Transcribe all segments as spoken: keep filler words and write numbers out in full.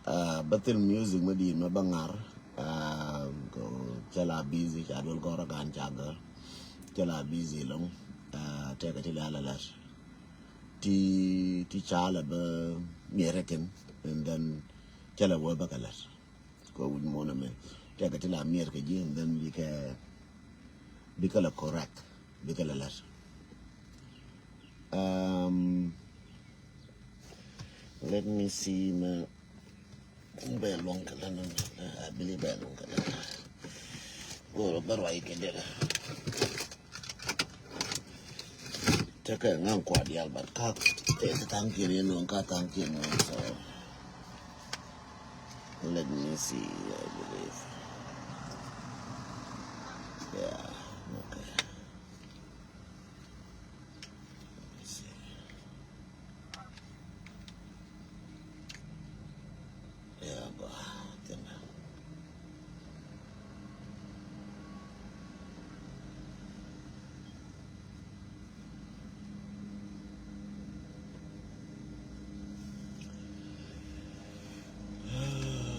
Ah, bä thil music mä di̱i̱t mä bä ŋar. Ah, kɔ cä la busy, ca duel gɔr a gan ca gär. Cä la busy lɔŋ. Ah, tɛkɛ ti la la lat. Ti, ti ca la bä miɛrɛ kɛn. And then cä la wä bä kɛ lat. Kɔ wi̱c muɔ̱n ɛmɛ. Tɛkɛ ti la miɛr kɛ ji̱, and then bikɛ, bikɛ la correct. Bikɛ la lat. Um, let me see, ma, bɛ luɔ̱ŋ kɛ la nɔ, I believe bɛ luɔ̱ŋ kɛ la nɔ. Go̱o̱rɔ bä ruac kɛ derɛ. Tekɛ ŋa̱ŋ kua diaal, but ka tɛ ti thaŋ kiɛn yɛn nuɔ̱ŋ, ka thaŋ kiɛn nuɔ̱ŋ, so let me see, I believe. Yeah, okay. Let me see. Yeah, but, then,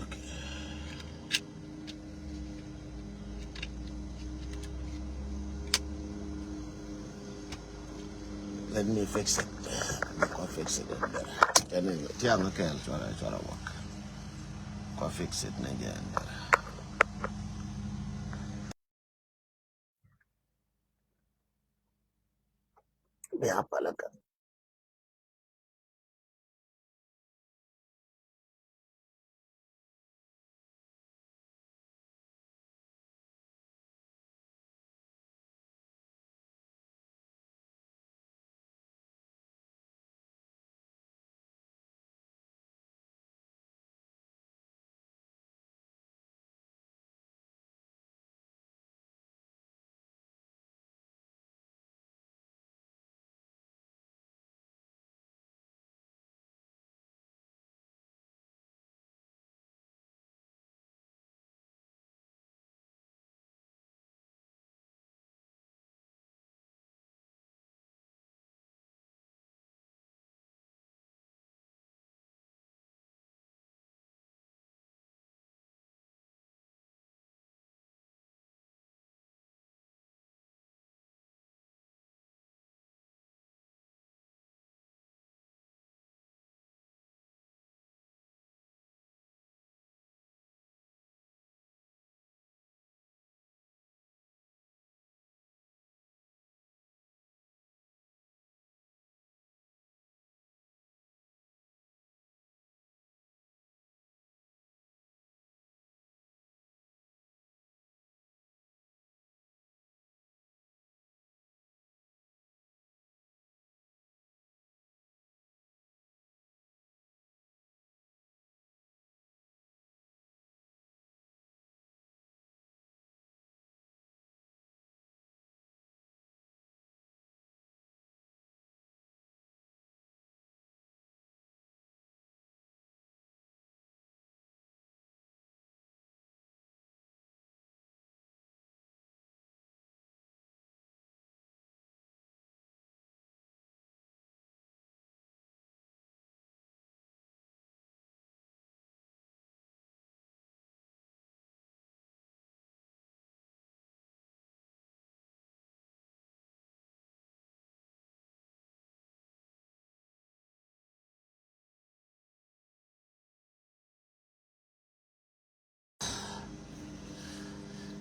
okay. Let me fix it. Let me go fix it. Tiang a kɛl, cuara, cuara wak. Go fix it again. Bia palakan.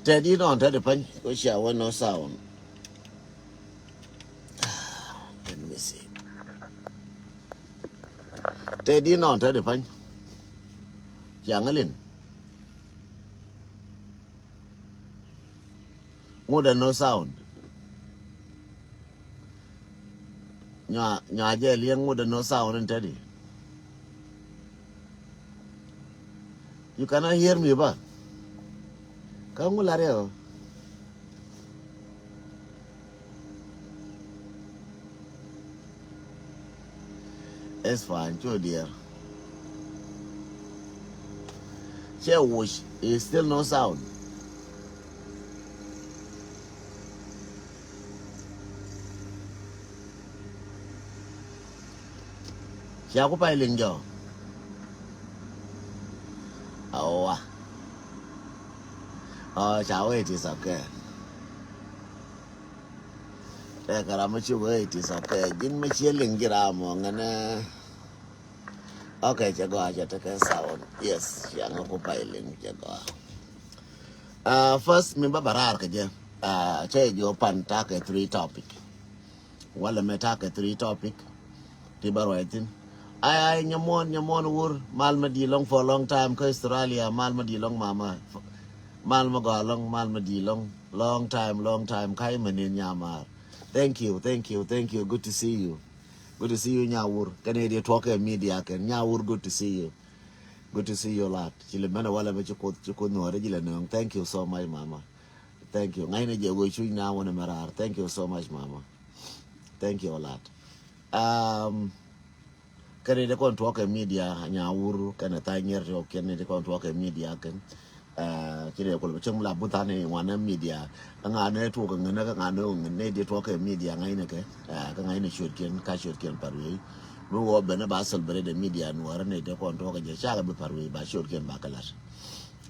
Tɛt inɔn tɛt ipäny, ko cia wä no sound. Let me see. Tɛt inɔn tɛt ipäny. Cia ŋälin. Ŋut ɛ no sound. Nyua, nyua jɛ liɛŋ ŋut ɛ no sound in tɛt i. You cannot hear me ba. Kä ŋu lar yɛ ɔ. It's fine, cu diɛɛr. Cɛ wuc, is still no sound. Cia ku pay liŋ jɔ. Awa. Oh, ca wee, it is okay. Tɛ kɛ ram mi ci wee, it is okay. Ji̱n mi cie liŋ ji̱ ram mɔ ŋɛnɛ. Okay, cɛ gɔaa, cɛ tekɛ sound. Yes, cia ŋa ku pay liŋ, cɛ gɔaa. Uh, first, mi ba ba raar kɛ jɛ. Uh, cɛ jɔ pan takɛ three topic. Walɛ mɛ takɛ three topic ti bä ruac thi̱n. Ai, ai, nyamuɔn, nyamuɔn wur, mal mä di̱i̱t lɔ̱ŋ for a long time kä Australia, mal mä di̱i̱t lɔ̱ŋ mama. Mal mä gɔaa lɔ̱ŋ, mal mä di̱i̱t lɔ̱ŋ, long time, long time, ka̱c mä nin nyamaar. Thank you, thank you, thank you, good to see you. Good to see you, nya wur. Kɛn i̱ di tuɔk kɛ media kɛn, nya wur, good to see you. Good to see you a lot. Ci lɛ mɛn ɛ walɛ mɛ ci kuoth, ci kuoth nuɔ̱ɔ̱rɛ ji̱ lɛ nööŋ. Thank you so much, mama. Thank you. Ŋa̱cnɛ jɛ wee cuc na wänɛ mɛ raar. Thank you so much, mama. Thank you a lot. Um, kɛn i̱ di kɔn tuɔk kɛ media, nya wur, kɛn i̱ tha̱a̱ŋ nyier ti ɔ, kɛn i̱ di kɔn tuɔk kɛ media kɛn. Uh, ci dee kulɛ bi cäŋ mi la buth an i̱ ŋuanɛ media. Kä ŋa̱ ni tuɔk kɛ ŋän, kä ŋa̱ ni ŋän ni di tuɔk kɛ media ŋa̱cnɛ kɛ. Uh, kä ŋa̱cnɛ ciötkiɛn, ka ciötkiɛn pa̱r wee. Mi wä ben ba celebrate media nuɔɔrä ni di kɔn tuɔk kɛ jɛ, cakɛ bi pa̱r wee, ba ciötkiɛn ba kɛ la̱t.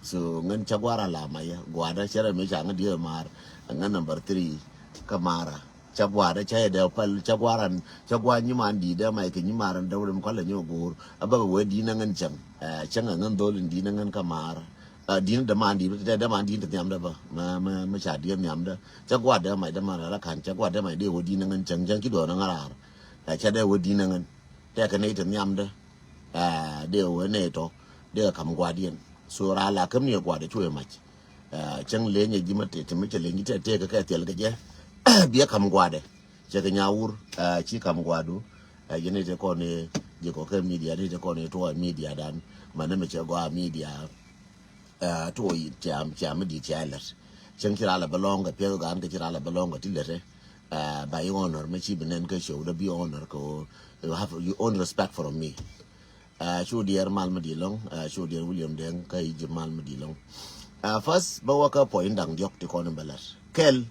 So ŋän cä gua̱a̱r a la ma yɛ gua̱a̱dä cɛ rɛ mi ca ŋä diɛ maar. Ŋän number three kä mara cä gua̱a̱dä cä yɛ dɛ pal cä gua̱a̱r an cä gua̱a̱r nyiman di̱i̱t dɛ ma yɛ kɛ nyiman dɛ wä dɛ mi kɔlɛ nyɔ go̱o̱r a bä wee di̱i̱t nä ŋän cäŋ. Cäŋ a ŋän dhol in di̱i̱t nä ŋän kä maar. Di̱i̱t dɛ man di̱i̱t dɛ dɛ man di̱i̱t dɛ nhiam dɛ bä ma ma ma ca diɛ nhiam dɛ cä gua̱a̱r dɛ ma yɛ dɛ man rɛ la kan cä gua̱a̱r dɛ ma yɛ dee wä di̱i̱t nä ŋän cäŋ cäŋ ci duɔn ŋä raar. Cä dee wä di̱i̱t nä ŋän tɛkɛ nɛ yɛ te nhiam dɛ. Dee wä nɛ yɛ tɔ dee kam gua̱a̱r diɛn so raa la käm ni yɛ gua̱a̱r dɛ cu yɛ mac. Cäŋ lenyɛ ji̱ ma tëë ti mi cɛ leny ji̱ tëë tëë kɛ kɛ thiɛl kɛ jɛ. Biɛ kam gua̱dɛ cɛ kɛ nya wur. Ci kam gua̱du. Yɛn i̱ te kɔn i̱ ji̱ kɔ kɛ media ni te kɔn i̱ tuɔɔk media dan. Ma ni mi cɛ gɔaa media. Tuɔɔk i̱ tiam tiam mi di̱i̱t tiam lät. Cäŋ ci raa lɛ bä lɔ̱ŋ kɛ piɛth gan kɛ ci raa lɛ bä lɔ̱ŋ kɛ ti lät. Ba i̱ honor mi ci bi nɛn kɛ show dä bi honor kɛ ɣöö you have your own respect from me. Cu diɛɛr mal mi di̱i̱t lɔ̱ŋ. Cu diɛɛr William Deng kä i̱ ji̱ mal mi di̱i̱t lɔ̱ŋ. First bä wä kä puɔ̱ny da̱ŋ diɔ̱k ti kɔn in bä la̱t kɛl.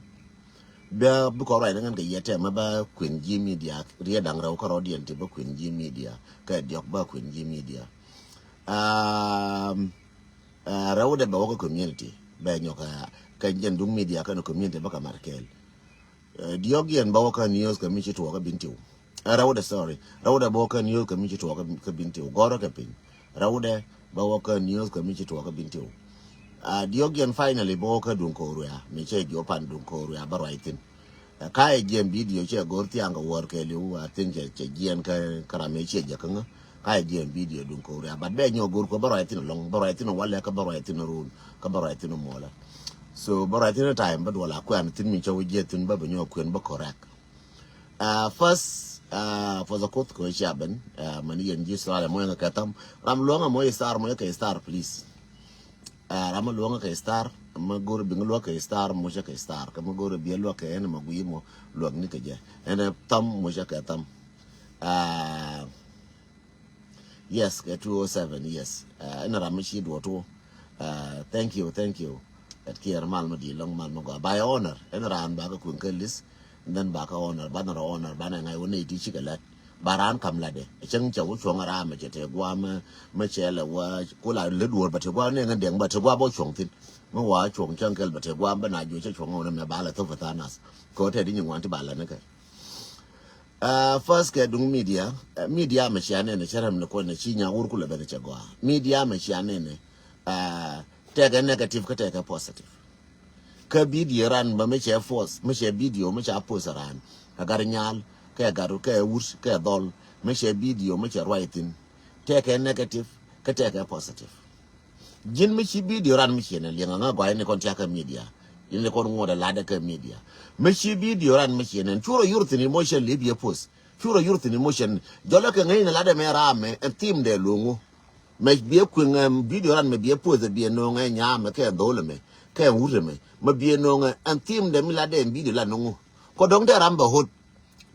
Bia bi kɔn ruac ni ŋän kɛ yɛ tɛm bä kuën ji̱ media riet da̱ŋ rɛw kä rɔ̱diɛn ti bä kuën ji̱ media kɛ diɔ̱k bä kuën ji̱ media. Rɛw dɛ bɛ wä kä community bɛ nyɔk kä jɛn duŋ media kɛn community bä kɛ mat kɛl. Diɔ̱k yɛn bä wä kä news kɛ mi ci tuɔɔk kä bin tiw. Rɛwdɛ sorry rɛwdɛ bä wä kä news kɛ mi ci tuɔɔk kä bin tiw gɔrä kɛ piny. Rɛwdɛ bä wä kä news kɛ mi ci tuɔɔk kä bin tiw. Diɔ̱k yɛn finally bä wä kä duŋ ko̱o̱r wia mi cɛ jiɔ pan duŋ ko̱o̱r wia bä ruac thin. Ka yɛ jiɛn video cɛ go̱r thiaŋ kɛ wäär kɛ liw a thin cɛ jiɛn kä ram mi cɛ jɛ kä ŋä. Ka yɛ jiɛn video duŋ ko̱o̱r wia but bɛ nyɔ go̱r kɔ bä ruac thin lɔŋ bä ruac thin walɛ kä bä ruac thin run kä bä ruac thin muɔlɛ. So bä ruac thin time bä duɔl a kuɛn thin mi cä wä jiɛ thin bä bä nyɔ kuɛn bä correct. First for the court kɛ wä cia ben. Mani yɛn ji̱ star mɔ yɛn kɛ tham ram luɔŋ a mɔ star mɔ yɛ kɛ star please. Ram a luɔŋ kɛ star ma go̱r biŋ luɔk kɛ star mɔ cɛ kɛ star kɛ ma go̱r biɛ luɔk kɛ ɛn ma gui mɔ luɔk ni kɛ jɛ ɛn tham mɔ cɛ kɛ tham. Yes kɛ two oh seven yes. Ɛn ram mi ci duɔt wä. Thank you, thank you. Ɛ kiɛɛr mal mi di̱i̱t lɔ̱ŋ mal mi gɔaa by honor ɛn raan bakɛ kui̱n kä list. Then bakɛ honor banɛ rɔ honor banɛ ŋa̱c wä nɛy ti cikɛ lät. Ba raan kam latdɛ cäŋ cɛ wä cuɔ̱ŋ ɛ raam mɛ cɛ tëë gua̱a̱ mɛ mɛ cɛ lɛ wä kula lät duɔ̱ɔ̱r bɛ tëë gua̱a̱ nɛ ŋän dɛŋ bɛ tëë gua̱a̱ bä cuɔ̱ŋ thi̱n. Mi wa cuɔ̱ŋ cäŋ kɛl bɛ tëë gua̱a̱ bä na juɔc cä cuɔ̱ŋ ɛ wä nɛ mɛ ba lɛ thop ɛ tha̱a̱ŋ nath kɛ wä tɛt i̱ nyin ŋuan ti ba lät ni kɛ. First kɛ duŋ media. Media mɛ cia nɛnɛ cɛ rɛm ni kuɔn ni ci nya wur kulɛ ben cɛ gɔaa media mɛ cia nɛnɛ. Tɛkɛ negative kä tɛkɛ positive. Kä video ran bä mi cɛ post mi cɛ video mi ca post ran. Ɛ gat nyal kɛ gat kɛ wut kɛ dhɔl mi cɛ video mi cɛ ruac thin. Tɛkɛ negative kä tɛkɛ positive. Ji̱n mi ci video ran mi ciɛ nɛ liɛŋ aŋa gɔaa in ni kɔn tiakä media. In ni kɔn ŋuɔt ɛ ladɛ kä media mi ci video ran mi ciɛ nɛ cu rɔ yur thin emotion li biɛ post. Cu rɔ yur thin emotion jɔlɛ kɛ ŋäcnɛ ladɛ mɛ raam mɛ ɛn thim dɛ lo̱ŋ ɣöö mɛ biɛ kueŋ ɛm video ran mɛ biɛ post ɛ biɛ no̱o̱ŋ ɛ nyaam mɛ kɛ dho̱o̱l ɛmɛ kɛ wut ɛmɛ mɛ biɛ no̱o̱ŋ ɛ ɛn thim dɛ mi ladɛ ɛn video la no̱o̱ŋ ɣöö kɔ dɔ̱ŋ tɛ ram bɛ hold.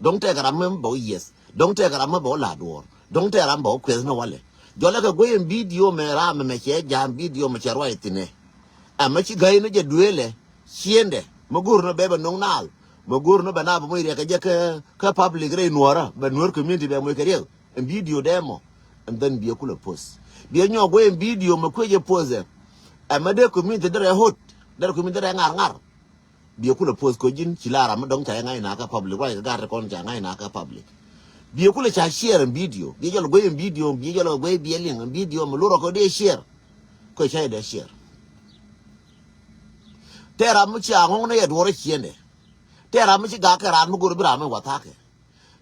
Dɔ̱ŋ tɛkɛ ram mɛ bɛ wä yieth. Dɔ̱ŋ tɛkɛ ram mɛ bɛ wä la̱t duɔ̱ɔ̱r. Dɔ̱ŋ tɛkɛ ram bɛ wä kuɛth ni walɛ. Jɔlɛ kɛ guey ɛn bidio mɛ ram mɛ cɛ ja̱a̱m bidio mɛ cɛ ruac thi̱nɛ. Ɛmɛ ci ga̱y ni jɛ dueelɛ. Ciendɛ mɛ go̱o̱r ni bɛ bɛ no̱ŋ naal. Mɛ go̱o̱r ni bɛ na bɛ moc riɛk kɛ jɛ kä public rɛy nuɔ̱ɔ̱rä bɛ nuɔ̱ɔ̱r community bɛ moc kɛ riɛk. ɛn video dɛ mɔ. And then biɛ kulɛ post, biɛ nyɔk guɛ ɛn video mɛ kuecɛ post ɛ. Ɛmɛ dee community derɛ hot, derɛ community derɛ ŋar ŋar. Biɛ kulɛ post kɔ ji̱n ci la ram mi dɔ̱ŋ ca yɛ ŋa̱c nakä public, ruac kɛ gat kɔn ca ŋa̱c nakä public. Biɛ kulɛ ca share ɛn video, biɛ jɔl guɛ ɛn video, biɛ jɔl guɛ biɛ liŋ ɛn video mɛ lurɔ kɔ dee share. Kɔ ca yɛ dee share. Tɛ ram mi ci aŋɔŋ ni yɛ duɔrɛ ciendɛ. Tɛ ram mi ci gak kɛ ran mi go̱r bi ram mi wathakɛ.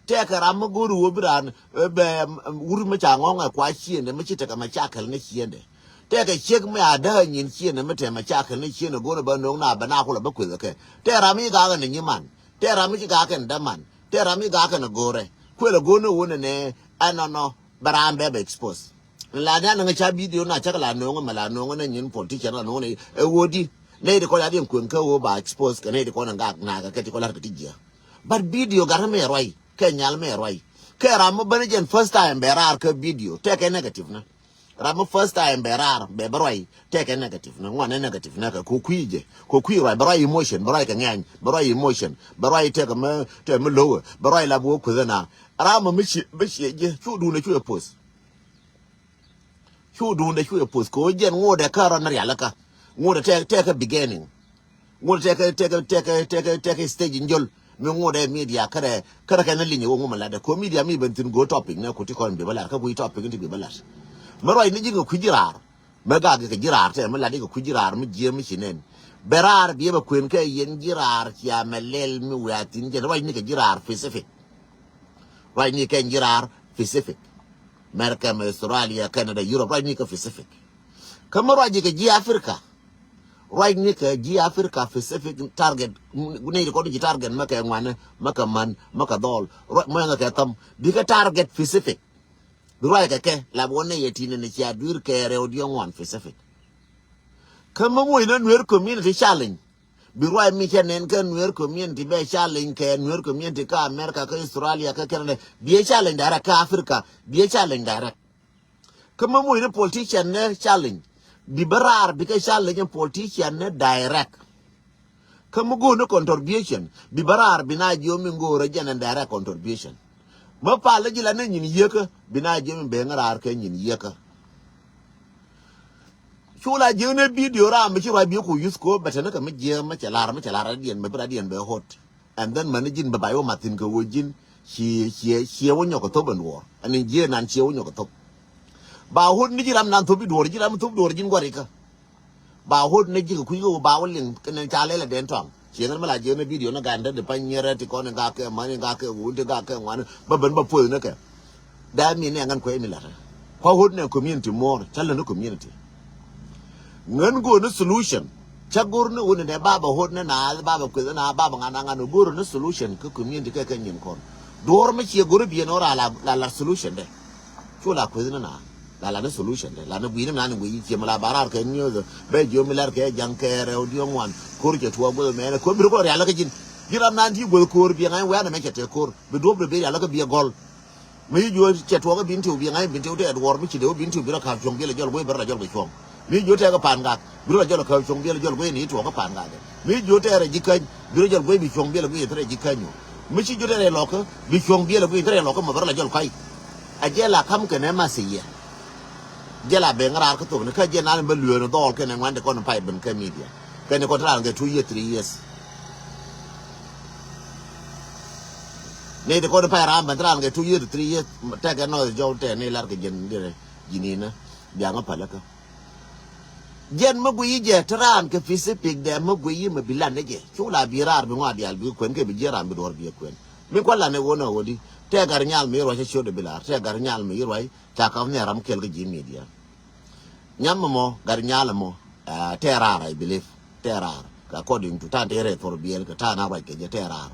Tɛkɛ ram mi go̱o̱ri wä bi raan, eh, bɛ, mm, wur mi ca ŋɔ̱ŋɛ kua ciendɛ mi ci tekɛ mɛ ca kɛl ni ciendɛ. Tɛkɛ ciek mi a däk nyin ciendɛ mi tɛmɛ ca kɛl ni ciendɛ go̱o̱ri bä no̱o̱ŋ na bɛ na kulɛ bä kueth kɛ. Tɛ ram mi gakɛ ni nyiman. Tɛ ram mi ci gakɛ ni däman. Tɛ ram mi gakɛ ni go̱o̱rɛ. Kuelɛ go̱o̱r ni wun ni nɛ ɛnɔnɔ bɛ raan bɛ bɛ expose. La ni anɛ ŋä ca video na cak la no̱o̱ŋ mɛ la no̱o̱ŋ ni nyin politician la no̱o̱ŋ ni ɛ wodi. Nɛ di kɔn a di kueŋ kɛ wä ba expose kɛ nɛ di kɔn a gak na kɛ kɛ ti kɔn la kɛ ti jiɛ. But video gat mɛ ruai, kɛ nyal mɛ ruai. Kɛ ram mɛ bäni jɛn first time bɛ rar kɛ video, tɛkɛ negative na. Ram mɛ first time bɛ rar, bɛ bɛ ruai, tɛkɛ negative na. Ŋuan ɛ negative na kɛ ko kui jɛ, ko kui ruai, bɛ ruai emotion, bɛ ruai kɛ ŋɛny, bɛ ruai emotion, bɛ ruai tɛkɛ mɛ, tɛkɛ mɛ lower, bɛ ruai la bɛ wä kueth na. Ram mɛ mi cie, mi cie jɛ, cu dun ɛ cu ɛ post. Cu duundɛ cu ɛ poth kɛ ɣöö jɛn ŋotdɛ kärɔn rialikä. Ŋotdɛ tɛk, tɛk kä beginning. Ŋotdɛ tɛk, tɛk, tɛk, tɛk, tɛk stage in jol. Mi ŋotdɛ media kärɛ, kärɛ kɛn linyɛ wä ŋumɛ latdɛ. Kɛ ɣöö media mi ben thi̱n go̱o̱r topic nɛ ku ti kɔn bi bä lat. Kä kui̱ topic in ti bi bä lat. Mi ruac ni ji̱ kɛ kui̱ ji̱ raar. Mi gak kɛ ji̱ raar tɛ mi lat ikɛ kui̱ ji̱ raar mi jiɛ mi ci nɛn. Bɛ raar biɛ bɛ kuën kɛ yɛn ji̱ raar cia mɛ lɛl mi wiaa thi̱n jɛn ruac ni kɛ ji̱ raar Pacific. Ruac ni kɛ ji̱ raar Pacific. America, Australia, Canada, Europe, ruac ni kɛ Pacific. Kä mi ruac kɛ ji̱ Africa. Ruac ni kɛ ji̱ Africa Pacific target, ni kɔn ji̱ target mɛ kɛ ŋuanɛ, mɛ kɛ män, mɛ kɛ dhɔl. Ruac mɛ ŋɛ kɛ thäm. Bikɛ target Pacific. Bi ruac kɛ kɛ, la bi wä nɛ yɛ ti nɛ ni cia dui̱r kɛ rɛw diɛ ŋuan Pacific. Kä mi muc ni Nuer community challenge. Bi ruac mi cɛ nɛn kä Nuer community bɛ challenge kɛ Nuer community kä America, kä Australia, kä Canada. Biɛ challenge direct kä Africa. Biɛ challenge direct. Kä mi muc ni politician ni challenge. Bi bä raar bikɛ challenge politician ni direct. Kä mi go̱o̱r ni contribution. Bi bä raar bi na jiö mi go̱o̱r jɛn ni direct contribution. Mi pal ji̱ la ni nyin yiekä. Bi na jiö mi ben raar kɛ nyin yiekä. Cu la jiäk ni video ram mi ci ruac bi ku yuth ko bɛ tɛn kɛ mi jiäk mi cɛ lar mi cɛ lar radiɛn mɛ bi radiɛn bɛ hot. And then mani ji̱n bɛ ba yɔ mathin kɛ wä ji̱n ci ci ci wä nyɔk kɛ thop in duɔr. Ani jiäk nan ci wä nyɔk kɛ thop. Ba hot ni ji̱ ram nan thop i̱ duɔr ji̱ ram thop duɔr ji̱n guari kä. Ba hot ni ji̱ kɛ kui̱ kɛ wä ba wä liŋ kɛ ni ca lɛl a den tɔŋ. Cieŋ mi la jiɛn ni video ni gan dädi pa nyierɛ ti kɔn in gak kɛ mani gak kɛ wun ti gak kɛ ŋuani bä ben bä puɔth ni kɛ. Dee mi ni ŋän kuɛ mi lat. Kua hot ni community more ca lä ni community. Ŋän go̱o̱r ni solution ca go̱o̱r ni wun ni dee baba hot ni na baba kueth na baba ŋan na ŋan go̱o̱r ni solution kä community kɛ kɛ nyin kɔn. Duɔr mi cie go̱o̱r bi ni wä ra la la solution dɛ. Cu la kueth ni na. La la ni solution de la ni guini na ni guini cie mi la barar kɛ news. Bɛ jiö mi lar kɛ jaŋ kɛ rɛw diö ŋuan. Kor cɛ tuɔ gueth mɛn kor bi kor rial kɛ jin. Jiram nan ti gueth kor bi ŋa̱i wɛn mɛ cɛ te kor bi duop de bi rial kɛ bi gɔl. Mi jiö cɛ tuɔ kɛ bin tiu bi ŋa̱i bin tiu te duɔr mi ci de bin tiu bi ra kap cuɔŋ bi la jɔl gueth bi ra jɔl kɛ cuɔŋ. Mi jiö te kɛ pan gak bi ra jɔl kap cuɔŋ bi la jɔl gueth ni tuɔ kɛ pan gak. Mi jiö te rɛ jikäny bi ra jɔl gueth bi cuɔŋ bi la gueth te rɛ jikäny. Mi ci jiö te rɛ lɔk bi cuɔŋ bi la gueth te rɛ lɔk ma bi ra jɔl kai. A jɛ la kam kɛnɛ ma si yɛ. Jɛ la ben raar kä thok ni kä jɛ nan bä lueer ni dhɔɔl kɛnɛ ŋuan ti kɔn pay ben kä media. Kɛnɛ kɔn ti ran kɛ two year three years. Ni ti kɔn pay ram ben ti ran kɛ two year three years. Tɛkɛ nɔth jɔw tɛ ni lar kɛ jɛn dirɛ ji̱n inä biaŋä pälä kä. Jɛn mä guiy jɛ ti ran kɛ Pacific dɛ mä guiy mä bi lan ni jɛ cu la bi raar bi ŋɔa dial bi kuɛn kɛ bi jiɛ ran bi duɔr bi kuɛn. Mi kuan lan ni won a wodi tɛ gar nyal mi ruac a ciot bi lar tɛ gar nyal mi ruac. Ca kap nhial ram kɛl kä ji̱ media. Nyam mɔ gat nyal mɔ tɛ raar, I believe tɛ raar. According to tan tɛ rɛ thor biɛl kɛ tan a ruac kɛ jɛ tɛ raar.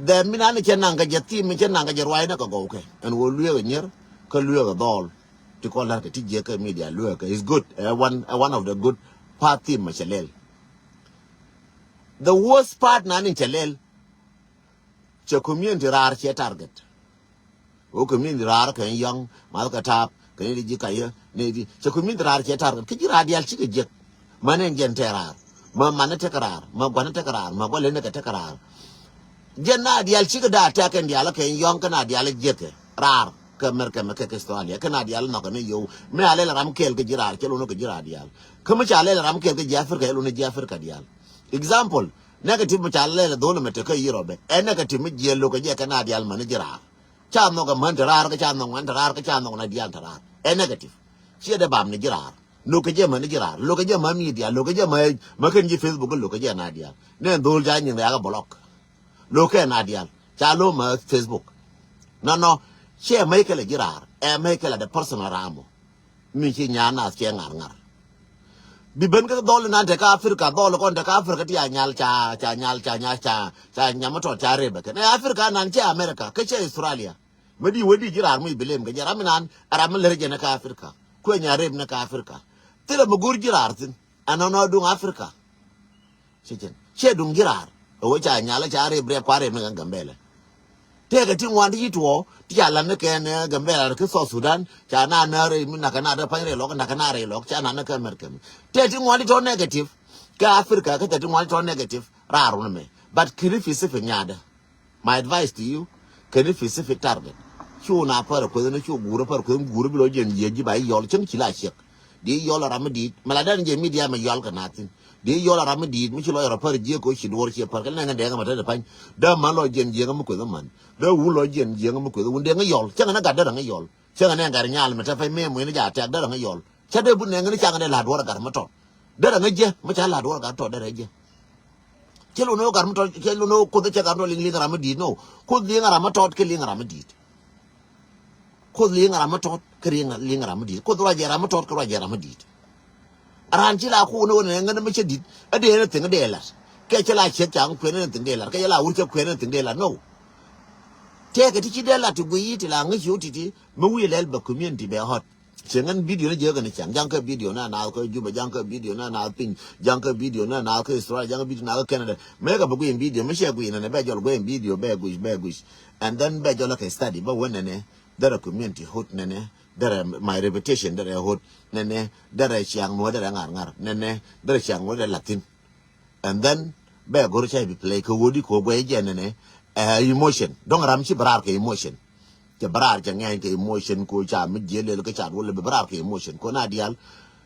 Dhɛ mi nan cɛ naŋ kɛ jɛ thim mi cɛ naŋ kɛ jɛ ruac nɛ kɛ gɔw kɛ ɛn wä lueek ɛ nyier kä lueek ɛ dhɔl. Ti kɔn lar kɛ ti jiɛ kɛ media lueek kɛ is good. Ɛ one, ɛ one of the good part thim mɛ cɛ lɛl. The worst part nan in cɛ lɛl. Cɛ community raar cɛ target. Wä community raar kɛ yɔŋ math kɛ tap kɛ ni di ji̱ kayä ni di cɛ community raar cɛ target kɛ ji̱ raar dial cikɛ jiäk. Mani ɛn jɛn tɛ raar ma mani tekɛ raar ma guani tekɛ raar ma gualeni kɛ tekɛ raar. Jɛn na diaal cikɛ da̱a̱ tɛk kɛn diaal kɛ yɔ̱ŋ kɛ na diaal jiɛkɛ raar kä America mɛ kɛ kɛ Australia kɛ na diaal nhɔkɛ ni yio̱w. Mi a lɛl ram kɛɛl kɛ ji̱ raar cɛ lo̱n kɛ ji̱ raar diaal. Kä mi ca lɛl ram kɛɛl kɛ ji̱ Africa cɛ lo̱n ji̱ Africa diaal. Example, negative mi ca lɛl dhol mɛ te kä Europe ɛ negative mi jiɛl lo̱k kɛ jɛ kɛ na diaal mɛ ni ji̱ raar. Ca nhɔk ɛmän te raar kä ca nhɔk ŋuan te raar kä ca nhɔk na diaal te raar. Ɛ negative. Ciɛ dee bam ni ji̱ raar. Lo̱k kɛ jɛ män ni ji̱ raar. Lo̱k kɛ jɛ män media. Lo̱k kɛ jɛ män män kɛn ji̱ Facebook. Lo̱k kɛ jɛ na diaal. Nɛ dhol ca nyin riakä block. Lo̱k kɛ na diaal. Ca lo̱k män Facebook. Nɔnɔ. Ciɛ män kɛ lɛ ji̱ raar. Ɛ män kɛ lɛ dee personal ram mɔ. Mi ci nyan nath cɛ ŋar ŋar. Bi ben kä dhɔl inan te kä Africa, dhɔl kɔn te kä Africa ti a nyal ca, ca nyal ca nyal ca, ca nyam tɔt ca rep kɛ. Nɛ Africa nan cɛ America, kä cɛ Australia. Mɛ di wä di ji̱ raar mi bi lem kɛ jɛ ram inan, ram mi lɛr jɛ nɛ kä Africa. Kuɛ nya rep nɛ kä Africa. Thilɛ mi go̱r ji̱ raar thin. Ɛn nɔnɔ duŋ Africa. Cɛ cɛn. Cɛ duŋ ji̱ raar. Ɛ wä ca nyal ca rep rep kua rep ni kɛ Gambɛlɛ. Tëëkɛ ti ŋuan ti ci tuɔɔ ti ca lat ni kɛn, eh, Gambɛla ri ki South Sudan ca na na rɛy mi nakä na dee pa̱ny rɛy lɔk nakä na rɛy lɔk ca na ni kä America mi. Tëëkɛ ti ŋuan ti tɔ negative kɛ Africa kä tëëkɛ ti ŋuan ti tɔ negative raar wun mɛ. But kini Pacific nyaadä. My advice to you, kini Pacific target. Cu na pär kueth ni cu guur pär kueth guur bi lɔ jiɛn jiɛ ji̱ ba i̱ yɔl cäŋ ci la ciɛk. Di yɔl a ram mi di̱i̱t mɛ la dɛn jɛ media mɛ yɔl kɛ na thin. Di yɔl a ram mi di̱i̱t mi ci lɔ yɔr a pär jiɛ ko ci duɔr ci pär kɛ nɛŋ dɛŋ mɛ te de pa̱ny. Dee man lɔ jiɛn jiɛŋ mi kueth man. Dee wun lɔ jiɛn jiɛŋ mi kueth wun dee ŋä yɔl cäŋ nɛ gat dee rɛ ŋä yɔl. Cäŋ nɛ gat nyal mɛ te pa̱ny mɛ mueni ja tɛk dee rɛ ŋä yɔl. Cä dee bu nɛŋ ni cäŋ dee la duɔr a gat mɛ tɔt. Dee rɛ ŋä jiɛ mɛ ca la duɔr a gat tɔt dee rɛ jiɛ. Cɛ lun ni wä gat mɛ tɔt cɛ lun ni wä kuoth cɛ gat mɛ tɔt liŋ liŋ ram mi di̱i̱t no. Kuoth liŋ ram mɛ tɔt kɛ liŋ ram mi di̱i̱t. Kuoth liŋ ram mi tɔt kä liŋ ram mi di̱i̱t. Kuoth ruac jɛ ram mi tɔt kä ruac jɛ ram mi di̱i̱t. Ran ci la kuun wä nɛ ŋän mi cä di̱t. Ɛ dee ni thiŋ dee lat. Kɛ cɛ la ciek ca ŋ kuɛn ni thiŋ dee lat kɛ cɛ la wur cɛ kuɛn ni thiŋ dee lat no. Tɛkɛ ti ci dee lat ti guiy ti la ŋäc yo̱w ti ti mi wi̱i̱ lɛl bɛ community bɛ hot. Cɛ ŋän video ni jɛ kɛ ni cɛŋ jaŋ kä video na naath kä Juba jaŋ kä video na naath piny jaŋ kä video na naath kä Australia jaŋ kä video na kä Canada. Mɛ kɛ bɛ guiy video mi cɛ guiy nɛnɛ bɛ jɔl guiy video bɛ guic bɛ guic. And then bɛ jɔl kɛ study bɛ wä nɛnɛ. Derɛ community hot nɛnɛ. Derɛ my reputation derɛ hot nɛnɛ. Derɛ ciaŋ nuɔ derɛ ŋar ŋar nɛnɛ. Derɛ ciaŋ nuɔ derɛ lathin. And then bɛ go̱r cä bi play kɛ wodi ko guɛ jɛ nɛnɛ. Ɛ emotion dɔŋ ram ci bɛ raar kɛ emotion. Cɛ bɛ raar cɛ ŋɛny kɛ emotion ko ca mi jiɛ lel kɛ ca duɔ lɛ bɛ bɛ raar kɛ emotion ko na dial.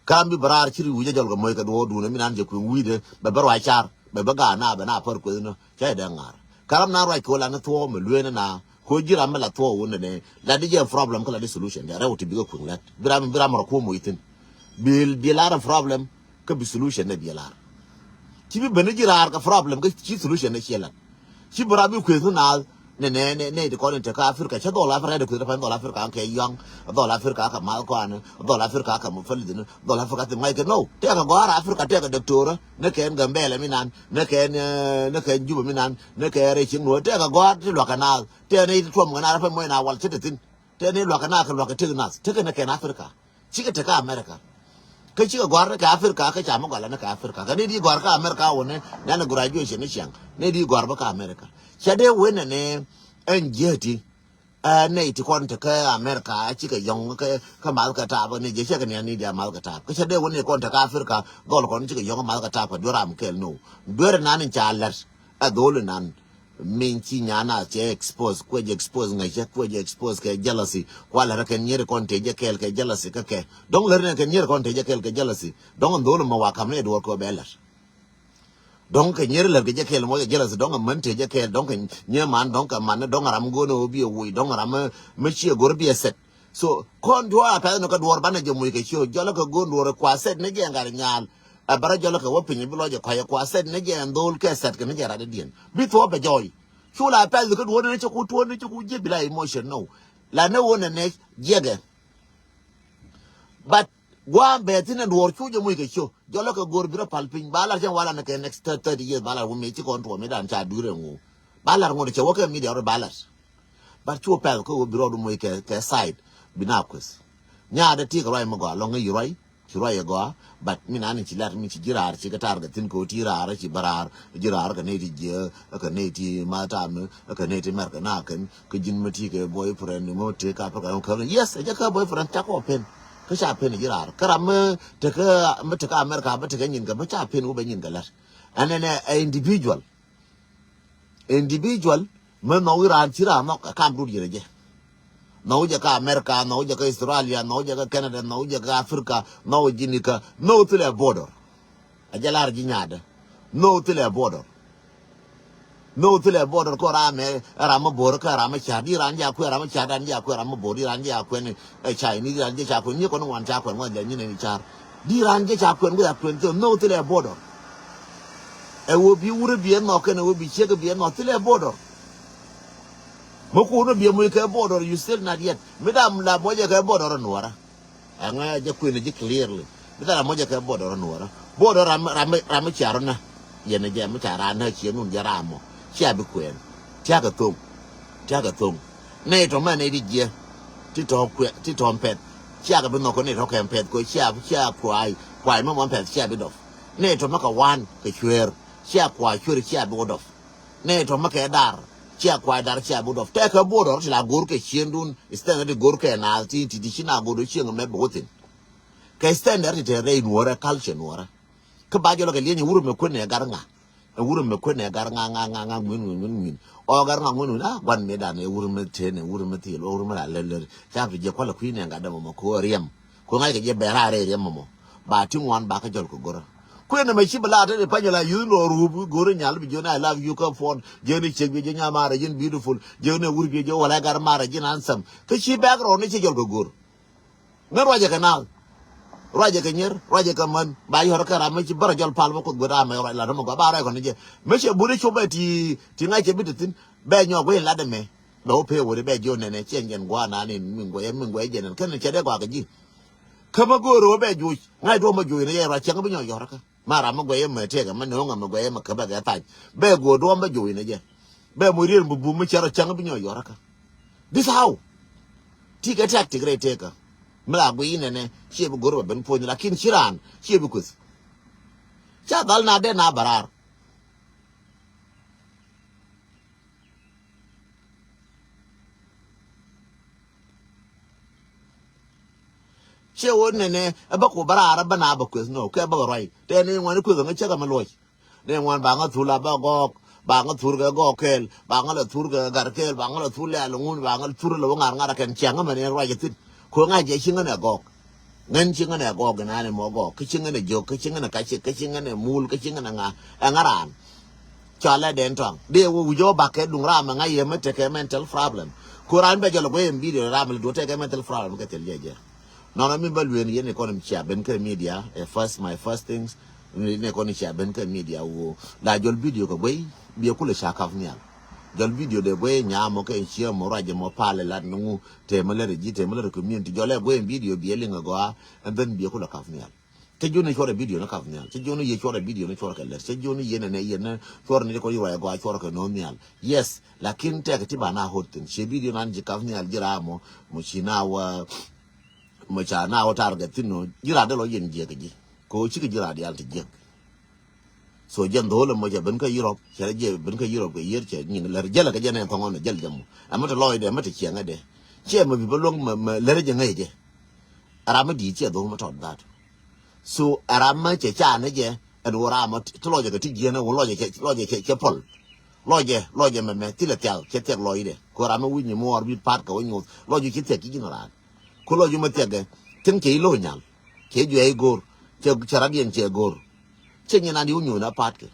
Kam bi bɛ raar ci ri wi̱cɛ jɔl kɛ moc kɛ duɔ duun mi nan jɛ kuiŋ wi̱cdɛ bɛ bɛ ruac car bɛ bɛ gaa na bɛ na pär kueth nɔ. Cä dee ŋa̱r. Kä ram na ruac kɛ wä la ni thuɔ̱ɔ̱ mɛ lueeni na ko ji̱ ram mi la thuɔ̱ɔ̱ wun ni la di jɛ problem kä la di solution. Dee rɛw ti bikɛ kuiŋ lät bi ram bi ram rɔ kuɔ̱ moc thi̱n. Bi bi lar problem kä bi solution ni bi lar. Ci bi ben ni ji̱ raar kɛ problem kä ci solution ni ciɛ lät. Ci bi ram bi kueth ni naath. Nɛ nɛ nɛ nɛ ti kɔn in te kä Africa cä dhɔl Africa de kueth pany dhɔl Africa kɛ yɔŋ. Dhɔl Africa kɛ math kɔan. Dhɔl Africa kɛ mufalidin. Dhɔl Africa thim ŋa̱c kɛ no tɛkɛ gɔ̱a̱r Africa tɛkɛ doctor. Ni kɛn Gambɛlɛ mi nan ni kɛn ni kɛn Juba mi nan ni kɛn rɛy cieŋ nuɔ̱ɔ̱r tɛkɛ gɔ̱a̱r ti luakä naath. Tɛkɛ ni ti tuɔm kɛ naath rɛ pɛn muɔc na wal cä te thi̱n. Tɛkɛ ni luakä naath kɛ luakä tëk naath tëkɛ ni kɛn Africa. Cikɛ te kä America. Kä cikɛ gɔ̱a̱r ni kɛ Africa kä ca mi gɔla ni kɛ Africa kɛ ni di gɔ̱a̱r kä America wä ni nɛn graduation ni ciaŋ ni di gɔ̱a̱r bä kä America. Cɛ dee wen ni ɛn jiäti. Ɛ nɛy ti kɔn te kä America cikɛ yɔŋ kä kä math kä taap ni jɛ cɛ kɛ nian ni dia math kä taap kä cɛ dee wä ni kɔn te kä Africa. Gɔl kɔn cikɛ yɔŋ kä math kä taap kɛ duer ram kɛl no. Duer nan in ca lɛt ɛ dhol nan. Min ci nyan a cɛ expose kuɛ jɛ expose ŋäcä kuɛ jɛ expose kɛ jealousy. Kua lɛt kɛ nyier kɔn te jɛ kɛl kɛ jealousy kä kɛ dɔŋ lɛt ni kɛ nyier kɔn te jɛ kɛl kɛ jealousy. Dɔŋ in dhol mɛ wa kam ni duɔr kɛ bɛ lɛt. Dɔ̱ŋ kɛ nyier lät kɛ jɛ kɛɛl mɔ jɛ jealousy dɔ̱ŋ kɛ män te jɛ kɛɛl dɔ̱ŋ kɛ nyier man dɔ̱ŋ kɛ man dɔ̱ŋ ram go̱o̱n ɛ wä bi ɛ woc dɔ̱ŋ ram mi ciɛ go̱r bi ɛ sɛt. So kɔn duɔ̱ɔ̱r a pɛth ni kä duɔ̱ɔ̱r banɛ jɛ moc kɛ ciö jɔlä kɛ go̱o̱n duɔ̱ɔ̱r kua sɛt ni jɛ ŋa̱r nyaal. Ɛ bärä jɔlä kɛ wä piny bi lɔc ɛ kɔc ɛ kua sɛt ni jɛ ɛn dho̱o̱l kɛ sɛt kɛ ni jɛ rat idiɛn bi thuɔ̱ɔ̱p bɛ jɔɔy. Cu la pɛth kɛ duɔ̱ɔ̱r ni cɛ ku tuɔ̱ɔ̱r ni cɛ ku jiɛ bi la emotion no. La ni wä nɛ nɛ jiɛkɛ. But gua̱a̱m bɛ thi̱n ɛn duɔ̱ɔ̱r cu jɛ moc kɛ ciö jɔlä kɛ go̱r bi rɔ pal piny ba lar cɛn walan kɛ next thirty years ba lar wä mëë ci kɔn tuɔɔk mëë dan ca dui̱r ɛŋu. Ba lar ŋot cɛ wä kɛ media rɔ ba lar. But cu pɛl kä wä bi rɔɔdu moc kɛ kɛ side bi na kueth. Nyaadɛ ti kɛ ruac mi gɔaa lɔŋ ŋäc yi ruac ci ruac ɛ gɔaa. But mi nan ci lar mi ci ji̱ raar ci kɛ tar kɛ thi̱n kɛ wä ti raar ci bä raar ji̱ raar kɛ nɛy ti jiɛ kɛ nɛy ti ma tam kɛ nɛy ti mɛr kɛ na kɛn. Kä ji̱n mi ti kɛ boyfriend mi ti ka pä kɛ kä yes ɛ jɛ kä boyfriend ca kɔ pen. Kä ca pen ji̱ raar kä ram mi tekä mi tekä America mi tekä nyin kɛ mi ca pen wä bɛ nyin kɛ lät. Ɛn ɛn ɛ individual. Individual, mi nhɔk iran ci ran nhɔk ɛ kam dut yɛn ɛ jɛ. Nhɔk jɛ kä America, nhɔk jɛ kä Australia, nhɔk jɛ kä Canada, nhɔk jɛ kä Africa, nhɔk jɛ ni kä, nhɔk thilɛ border. A jɛ lar ji̱ nyaatdä. Nhɔk thilɛ border. Nhɔk thilɛ border kɔ ram ɛ, ram mi bor kä ram mi car. Di ran jɛ a kuɛ ram mi car, dan jɛ a kuɛ ram mi bor, di ran jɛ a kuɛ ni, ɛ, Chinese, di ran jɛ ca kuɛ ni, kɔn wan ca kuɛ ni, wan jɛ ni ni car. Di ran jɛ ca kuɛ ni, kuɛ a kuɛ ni, nhɔk thilɛ border. Ɛ wä bi wurɛ bi ɛ nhɔk kɛn, ɛ wä bi ciek bi ɛ nhɔk thilɛ border. Mi kun ni bi ɛ muc kɛ border, you still not yet. Mi dam la mɔcɛ kɛ border nuɔrä. Ɛŋa jɛ kuën ji̱ clearly. Bi thara mɔcɛ kɛ border nuɔrä. Border ram, ram, ram mi cia rɔ nä. Yɛn jɛ mi ca ran nä cie nun jɛ ram mɔ. Cia bi kuɛn. Tiakɛ thoŋ. Tiakɛ thoŋ. Nɛy tɔ mɛ nɛy di jiɛ. Ti tɔ kuɛ, ti tɔ pɛth. Cia kɛ bi nhɔk kɛ nɛy tɔ kɛ pɛth kɛ cia, cia kuay. Kuay mɛ mɔ pɛth cia bi dɔf. Nɛy tɔ mɛ kɛ wan kɛ cuer. Cia kuay cuer cia bi wä dɔf. Nɛy tɔ mɛ kɛ dar. Cia kuay dar cia bi wä dɔf. Tɛkɛ border ti la go̱r kɛ cien dun. Standard ti go̱r kɛ na ti ti ti ci na go̱r do cieŋ mɛ bi wä thin. Kɛ standard ti te rɛy nuɔrɛ, culture nuɔrɛ. Kä ba jɔlɔ kɛ lieny ɛ wurɛ mɛ kuenɛ gar ŋa. Ɛ wurɛ mɛ kuenɛ gar ŋa, ŋa, ŋa, ŋa, ŋuin, ŋuin, ŋuin, ŋuin. Ɔ gar ŋa ŋuin, ŋuin. Ah, guan mi dan ɛ wurɛ mɛ ten, ɛ wurɛ mɛ thil, ɛ wurɛ mɛ la lɛl, lɛl. Ca fi jɛ kualɛ kui̱ nɛ gat dɛ mɔmɔ ko riɛm. Ko ŋa̱c kɛ jɛ bɛr a rɛy riɛm mɔmɔ. Ba ti ŋuan ba kä jɔl kɛ gorä. Kuenɛ mɛ ci bɛ la te panyɛ la yuth lɔ ruup gorä nyal bi jiön I love you kä phone. Jiön i̱ ciek bi jiö nyamara ji̱n beautiful. Jiön ɛ wur bi jiö wala gar mara ji̱n handsome. Kä ci background ni ci jɔl kɛ gor. Ŋä ruacɛ kɛ naath. Ruacɛ kɛ nyier, ruacɛ kɛ män. Ba yɔr kɛ ram mi ci bärä jɔl pal bä kuoth guet amɛ ruac lat ram mi gɔaa ba ruac kɔn ni jɛ. Mi cɛ buri cop bɛ ti, ti ŋa̱c cɛ bi te thi̱n. Bɛ nyɔk wec lat ɛmɛ. Bɛ wä pee weri bɛ jiö nɛnɛ ciɛ jɛn gua̱a̱r nani min guɛyɛ, min guɛyɛ jɛn ɛn. Kɛn cɛ dee gɔaa kɛ ji̱. Kä mi go̱o̱r wä bɛ juuc. Ŋa̱c duɔ̱ɔ̱m bä juuc ni yɛ ruac cäŋ bi nyɔk yɔr kä. Ma ram mi guɛyɛ mɛ tëëkɛ, mi no̱o̱ŋɛ mi guɛyɛ mɛ käbɛ kɛ thac. Bɛ go̱o̱r duɔ̱ɔ̱m bä jo̱o̱c ni jɛ. Bɛ moc riet mi bum mi cɛ rɔ cäŋ bi nyɔk yɔr kä. This how. Ti kɛ tactic rɛy tëëkä. Mi la guiy nɛnɛ, ciɛ bi go̱r bɛ ben puɔ̱ny, lakin ci raan, ciɛ bi kueth. Ca dhal na dee na bɛ raar. Ciɛ wä nɛnɛ, ɛ bä ku bä raar, ɛ bä na bä kueth nɔ, kɛ bä kɛ ruac. Tɛ ni ŋuan kueth ŋä cä kɛ mi luɔc. Ni ŋuan ba ŋä thul a bä gɔɔk, ba ŋä thur kɛ gɔɔk kɛɛl, ba ŋä lɛ thur kɛ gat kɛɛl, ba ŋä lɛ thur lɛ a lɛ ŋun, ba ŋä lɛ thur lɛ wä ŋa̱r ŋa̱r ɛ kɛn ciaŋ ŋä mɛ ni ruac ɛ thi̱n. Ko ŋa̱c jɛ ci ŋä nɛ gɔɔk. Ŋän ci ŋän ɛ gɔɔk in an ɛmɔ gɔɔk, kä ci ŋän ɛ jiök, kä ci ŋän ɛ kaci, kä ci ŋän ɛ mul, kä ci ŋän ɛ ŋa, ɛ ŋä raan. Cɔalɛ dɛn tɔaŋ. Dee wä wi̱c ɔ bakɛ duŋ ram ɛ ŋa̱c yɛ mi tekɛ mental problem. Ku ran bɛ jɔl ɛ guey in video ram ɛ duɔ tekɛ mental problem kɛ thil jɛ jɛ. Nɔnɔ mi bä lueen yɛn ikɔn im cia ben kä media, ɛ first, my first things, ni ikɔn im cia ben kä media wo. La jɔl video kɛ guey, biɛ kulɛ ca kap nhial. Jɔl video dee guey nyamɔ kɛ in cia mɔ ruac mɔ palɛ lat ni ŋu, Tëë mi lät ɛ ji̱, tëë mi lät ɛ community. Jɔlɛ guey in video biɛ liŋ ɛ gɔaa, and then biɛ kulɛ kap nhial. Cä ji̱ ni cuɔrɛ video ni kap nhial. Cä ji̱ ni yɛ cuɔrɛ video ni cuɔrɛ kɛ lät. Cä ji̱ ni yɛn ɛnɛ yɛn ni cuɔrɛ ni kɔ yuɔɛ gɔaa cuɔrɛ kɛ no̱o̱ŋ nhial. Yes, lakin tɛk ti ba na hot thin. Ciɛ video nan ji̱ kap nhial ji̱ ram mɔ, mɔ ci na wä, mɔ ca na wä target thin nɔ. Ji̱ ram dee lɔ yɛn jiɛk ji̱. Kɛ wä cikɛ ji̱ ram diaal ti jiɛk. So jɛn dho̱o̱l ɛmɔ cɛ ben kä Europe, cɛ rɛ jɛ ben kä Europe kɛ yier cɛ nyin lär jɛl kɛ jɛn ɛn thɔŋɔn jɛl jɛ mɔ. Ɛmɛ te lɔcdɛ, ɛmɛ te ciɛŋädɛ. Ciɛ mɛ bi bä luäŋ mɛ, mɛ lär jɛ ŋäcdɛ. Ɛ ram mi di̱i̱t ciɛ dho̱o̱l mɛ tɔt that. So ɛ ram mɛ cɛ ca ni jɛ, ɛn wä ram mɛ ti lɔcɛ kɛ ti jiɛn ɛ wä lɔcɛ cɛ, lɔcɛ cɛ, cɛ pɔl. Lɔcɛ, lɔcɛ mɛ, mɛ thilɛ thial, cɛ thiɛk lɔcdɛ. Kɛ ram mɛ wi̱c ni muɔɔr bi pa̱t kɛ wä nyoth. Lɔcɛ ci thiɛk ci ji̱n ran. Ku lɔc yumä thiɛkɛ, tin cɛ i̱ lo̱c nyal. Cɛ juɛc i̱ go̱o̱r, cɛ, cɛ rat yɛn cɛ go̱o̱r. Cɛ nyin an di wä nyuuth na pa̱a̱t kɛ.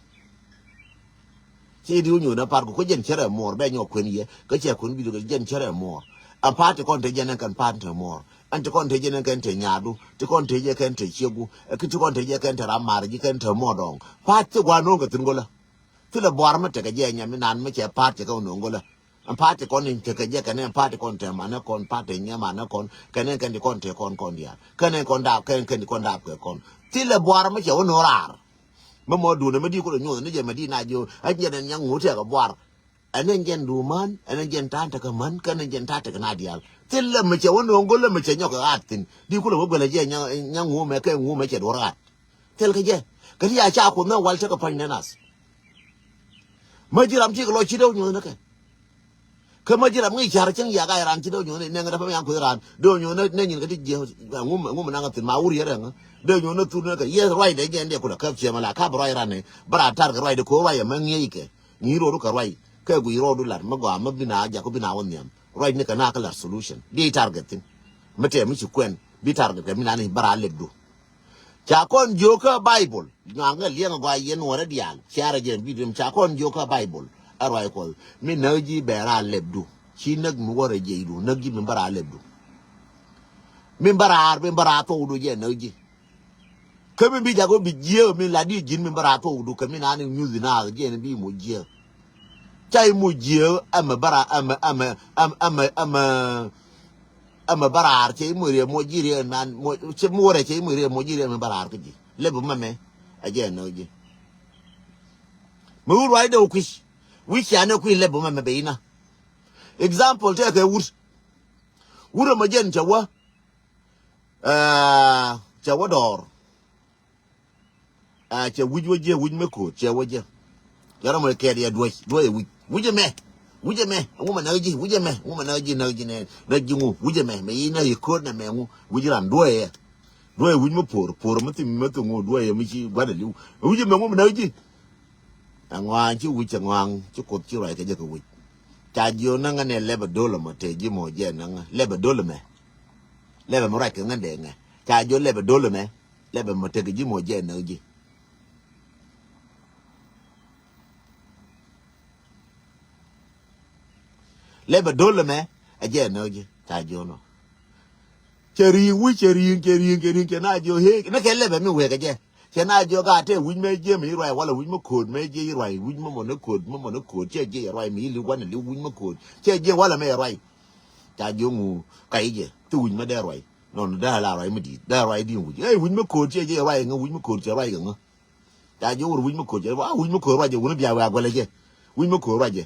Cɛ di wä nyuuth na pa̱a̱t kɛ, ku jɛn cɛ rɛ muɔɔr, bɛ nyɔk kuën yɛ, kä cɛ kuën bi kɛ jɛn cɛ rɛ muɔɔr. An pa̱a̱t ti kɔn te jɛn ɛn kɛn pa̱a̱t te muɔɔr. An ti kɔn te jɛn ɛn kɛn te nyaadu, ti kɔn te jɛ kɛn te ciegu, ɛ ki ti kɔn te jɛ kɛn te ram ma̱a̱r ji̱ kɛn te muɔɔr dɔ̱ŋ. Pa̱a̱t ti gua̱a̱r no̱o̱ŋ kɛ thi̱n go̱lä. Thilɛ buaar mi tekɛ jɛ nyam mi naan mi cɛ pa̱a̱t cɛ kɛ wä no̱o̱ŋ go̱lä. Ɛn pa̱a̱t ti kɔn in tekɛ jɛ kɛn ɛn pa̱a̱t ti kɔn te manɛ kɔn, pa̱a̱t te nyɛ manɛ kɔn, kɛn ɛn kɛn ti kɔn te kɔn kɔn diaal. Kɛn ɛn kɔn daap, kɛn kɛn ti kɔn daap kɛ kɔn. Thilɛ buaar mi cɛ wä no̱o̱ŋ raar. Mi mɔ duundɛ mi di kulɛ nyuɔth ni jɛ mi di na jiö. Ɛ jɛn ɛn nyɛ ŋut tɛkɛ buaar. Ɛn ɛn jɛn duumän, ɛn ɛn jɛn ta̱a̱n tekɛ män, kɛn ɛn jɛn ta̱a̱ tekɛ na diaal. Thilɛ mi cɛ wä no̱o̱ŋ go̱lä mi cɛ nyɔk kɛ ɣaat thi̱n. Di kulɛ wä guɛlɛ jɛ nyɛ, nyɛ ŋuumɛ kɛ ŋuumɛ cɛ duɔr ɣaat. Thil kä jɛ. Kä ti a ca kuoth ni wal tekɛ pa̱ny nɛ nath. Mä ji̱ ram ti kɛ lɔc ci dee wä nyuɔ̱th ni kɛ. Kä mä ji̱ ram ŋi̱i̱c ca̱r cäŋ yak a ran ci dee wä nyuɔ̱th ni nɛŋ dee pä mi yan kuoth ran. Dee wä nyuɔ̱th ni nɛ nyin kä ti jiɛ ŋum, ŋum naŋ a thi̱n ma wur yɛ rɛŋ. Dee wä nyuɔ̱th ni thur ni kɛ. Yes, ruacdɛ jɛ ɛn dee kulɛ käp ciɛ mɛ la kap ruac ran ni. Bä ran tar kɛ ruacdɛ ko̱ ruac ɛmɛ ŋi̱eec kɛ. Ŋi̱i̱c ruɔdu kɛ ruac. Kɛ guic rɔɔdu lat mi gɔaa mi bi na jak bi na wä nhiam. Ruacni kɛ na kä lat solution. Di target thin. Mi tɛm mi ci kuɛn. Bi target kɛ mi na ni bä ra lɛpdu. Ca kɔn jiök kä Baibol. Nyuak ŋä liɛŋ gɔaa yɛn wä rɛ diaal. Cia rɛ jɛ bi dim ca kɔn jiök kä Baibol. Ɛ ruac Kuɔth. Mi näk ji̱ bɛ ra lɛpdu. Ci näk mi wä rɛ jiɛcdu. Näk ji̱ mi bä ra lɛpdu. Mi bä raar, mi bä ra thokdu jɛ näk ji̱. Kä mi bi jak wä bi jiääk mi la di ji̱n mi bä ra thokdu kɛ mi na ni nyuth na jɛ ni bi mo jiääk. Ca i mo jiääk ɛmɛ bä ra ɛmɛ ɛmɛ ɛmɛ ɛmɛ ɛmɛ ɛmɛ bä raar cɛ i mo riɛ mo ji̱ riɛ man mo cɛ mo rɛ cɛ i mo riɛ mo ji̱ riɛ mi bä raar kä ji̱. Lɛp mɛmɛ ɛ jɛ näk ji̱. Mi wur ruacdɛ wä kui̱c wi̱c cia ni kui̱ lɛp mɛmɛ bɛ ina. Example tɛkɛ wur. Wur ɛmɔ jɛn cɛ wä. Aa, cɛ wä dɔɔr. Aa, cɛ wi̱c wä jiɛ wi̱c mi ko̱o̱t cɛ wä jiɛ. Cɛ rɔ mɔ kɛɛt yɛ duɔ̱c duɔ̱c ɛ wi̱c wi̱c ɛmɛ. Wi̱c ɛmɛ ɛŋu mɛ näk ji̱ wi̱c ɛmɛ ɛŋu mɛ näk ji̱ näk ji̱ nɛ näk ji̱ ŋu wi̱c ɛmɛ mɛ yi näk yi ko̱o̱t nɛ mɛ ŋu wi̱c ran duɔ̱c ɛ. Duɔ̱c ɛ wi̱c mi po̱o̱r po̱o̱r mi thim mi thim ŋu duɔ̱c ɛ mi ci gua̱n ɛ li̱w. Wi̱c ɛmɛ ŋu mɛ näk ji̱. Ɛŋɔaŋ ci wi̱c ɛŋɔaŋ ci Kuoth ci ruac kɛ jɛ kɛ wi̱c. Ca jiök näŋä ni lɛpɛ do̱l ɛmɔ te ji̱ mɔ jɛ näŋä lɛpɛ do̱l ɛmɛ. Lɛpɛ mɛ ruac kɛ ŋän dee ŋɛ ca jiök lɛpɛ do̱l ɛmɛ. Lɛpɛ mɔ tek ji̱ mɔ jɛ näk ji̱. Lɛpɛ do̱l ɛmɛ ɛ jɛ näk ji̱ ca jiök nɔ. Cɛ ri̱i̱ŋ wi̱c cɛ ri̱i̱ŋ cɛ ri̱i̱ŋ cɛ ri̱i̱ŋ cɛ na jiök hee ni kɛ lɛpɛ mi wek ɛ jɛ. Cɛ na jiök a tɛ wi̱c mɛ jiɛ mi ruac walɛ wi̱c mɛ ko̱o̱t mɛ jiɛ ruac wi̱c mɛ mɔ ni ko̱o̱t mɛ mɔ ni ko̱o̱t cɛ jiɛ ruac mi li̱w wanɛ li̱w wi̱c mɛ ko̱o̱t cɛ jiɛ walɛ mɛ ruac. Ca jiök ŋu ka i̱ jɛ ti wi̱c mɛ dee ruac nɔn dee la ruac mi di̱i̱t dee ruac di̱i̱n wi̱c ɛ wi̱c mɛ ko̱o̱t cɛ jiɛ ruac ŋä wi̱c mɛ ko̱o̱t cɛ ruac kɛ ŋä. Ca jiök wur wi̱c mɛ ko̱o̱t cɛ ruac wi̱c mɛ ko̱o̱t ruac jɛ wun biak wiak guɛlɛ jɛ wi̱c mɛ ko̱o̱t ruac jɛ.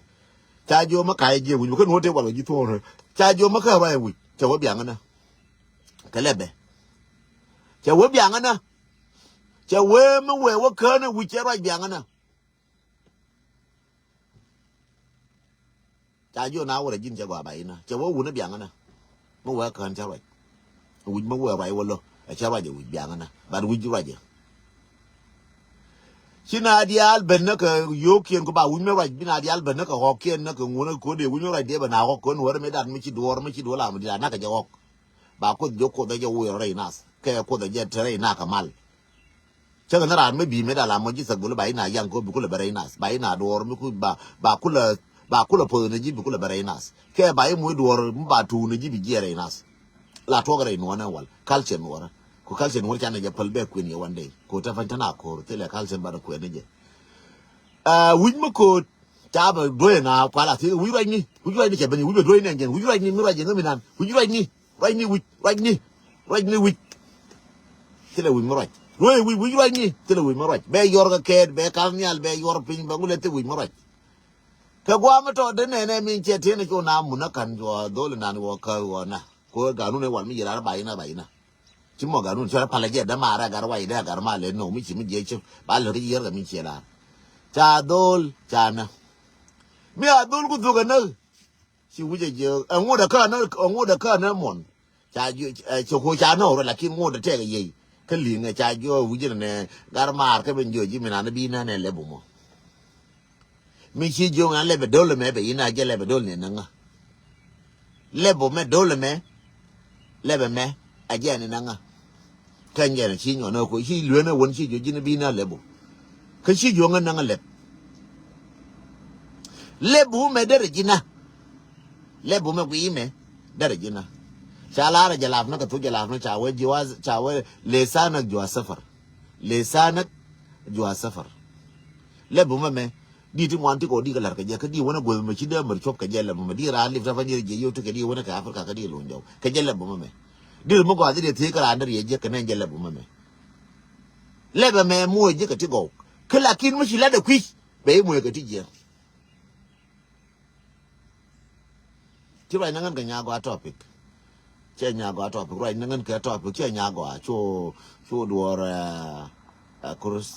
Ca jiök mɛ ka i̱ jɛ wi̱c mɛ kä nuɔ̱t tɛ walɛ ji̱ thuɔ̱ɔ̱r. Ca jiök mɛ kä ruac wi̱c cɛ wä biak ŋä nä. Kɛ lɛpɛ cɛ wee biaŋä nä. Cɛ wee mi wee wä kään wi̱c cɛ ruac biaŋä nä. Ca jiɔ na wä rɛ ji̱n cɛ gɔaa ba inä cɛ wee wunä biaŋä nä. Mi wee kään cɛ ruac wi̱c mi wee ruac wä lɔ ɛ cɛ ruac ɛ wi̱c biaŋä nä bat wi̱c ruac ɛ. Ci na diaal ben nä kɛ yio̱o̱kiɛn ku ba wi̱c mi ruac bi na diaal ben nä kɛ ɣɔ̱kiɛn nä kɛ ŋuɔ̱n kɛ ko̱dɛ wi̱c mi ruac dee ben a ɣɔ̱k kɛ ɣän wä rɛ mi dat mi ci duɔ̱ɔ̱r mi ci duɔ̱ɔ̱r lam diaal nak kɛ jɛ ɣɔ̱k. Ba Kuoth jiök Kuoth ɛ jɛ woi rɔ rɛy nath kɛ Kuoth ɛ jɛ te rɛy nak kɛ mal. Cä kɛ ni raan mi bi̱i̱ mi dal amɔ ji̱ thäk bul ba i̱ na yaŋ kä bi kulɛ bɛ rɛy nath ba i̱ na duɔɔr mi ku ba ba kulɛ ba kulɛ poth ni ji̱ bi kulɛ bɛ rɛy nath kɛ ba i̱ muc duɔɔr mi ba tuun ni ji̱ bi jiɛ rɛy nath. La tuɔk rɛy nuɔnɛ wal culture nuɔrä ku culture nuɔrä canɛ jɛ päl bɛ kuën yɛ one day ko te pa̱ny te na ko̱r thilɛ culture ba rɛ kuën ni jɛ. Wi̱c mi ko̱o̱t ca bɛ duɔ̱c na kual a thiek wi̱c ruacni wi̱c ruacni cɛ ben wi̱c bɛ duɔ̱c nɛn jɛn wi̱c ruacni mi ruac jɛ ŋämi nan wi̱c ruacni. Ruacni wi̱c ruacni ruacni wi̱c. Thilɛ wi̱c mi ruac ruɔ̱c wi̱c wi̱c ruacni thilɛ wi̱c mi ruac bɛ yuɔr kɛ kɛɛt bɛ ka̱n nhial bɛ yuɔr piny bɛ ŋulɛ thil wi̱c mi ruac. Kɛ gua̱a̱ mi tɔɔt dee nɛnɛ min cɛ tien cu na mun a ka̱n cuɔ dhol inan wä kä wä na. Ko ganun ɛ wal mi yilar ba ina ba ina. Ci mɔ ganun cɔrɛ palɛ jɛ dämaarɛ agar wac dee agar ma lɛ nɔk mi ci mi jiɛ cim ba lɛ kä yiɛr kɛ mi ciɛ lar. Ca dhol ca na. Mi a dhol ku dhuk ɛ näk. Ci wi̱cɛ jiɛ ɛ ŋut ɛ kä ɛ ŋut ɛ kä ɛ muɔn. Ca jiɔ ɛ cɛ ko ca nɔɔk rɔ lakin ŋut ɛ tɛk ɛ yey. Kä li̱ŋ ɛ ca jiɔ wi̱cɛ nɛ gar maar kä ben jiɔ ji̱ mi nan bi nan ɛ lɛp mɔ. Mi ci jiɔ ŋa lɛp ɛ dol mɛ bɛ yin a jɛ lɛp ɛ dol nɛ nɛ ŋa. Lɛp mɛ dol mɛ. Lɛp mɛ a jɛ nɛ nɛ ŋa. Kɛn jɛn ci nyuɔn ɛ ko ci luenɛ wän ci jiɔ ji̱n bi na lɛp o. Kä ci jiɔ ŋä näŋ lɛp. Lɛp mɛ derɛ ji̱ na. Lɛp mɛ gui mɛ derɛ ji̱ na. Ca lar jɛ lap na kɛ thu jɛ lap na ca wee jiwa ca wee lesanak jua safar. Lesanak jua safar. Lɛp mɛ mɛ. Di ti ŋuan ti kɔ di kɛ lar kɛ jɛ kä di wänä gueth mɛ ci dee mɛr cuɔp kɛ jɛ lɛp mɛ di raa lip ta pa di jɛ yio̱w ti kɛ di wänä kɛ Africa kɛ di luny jɔw kɛ jɛ lɛp mɛ mɛ. Di mɛ gɔaa di dee thiec kä raa dee riɛ jɛ kɛ nɛn jɛ lɛp mɛ mɛ. Lɛpɛ mɛ muɔc ji̱ kɛ ti gɔw. Kä lakin mi ci latdɛ kui̱c bɛ i̱ muɔc kɛ ti jiɛn. Ci ruac ni ŋän kɛ nyagɔaa topic. Cɛ nyagɔaa topic ruac ni ŋän kɛ topic cɛ nyagɔaa cu cu duɔɔr.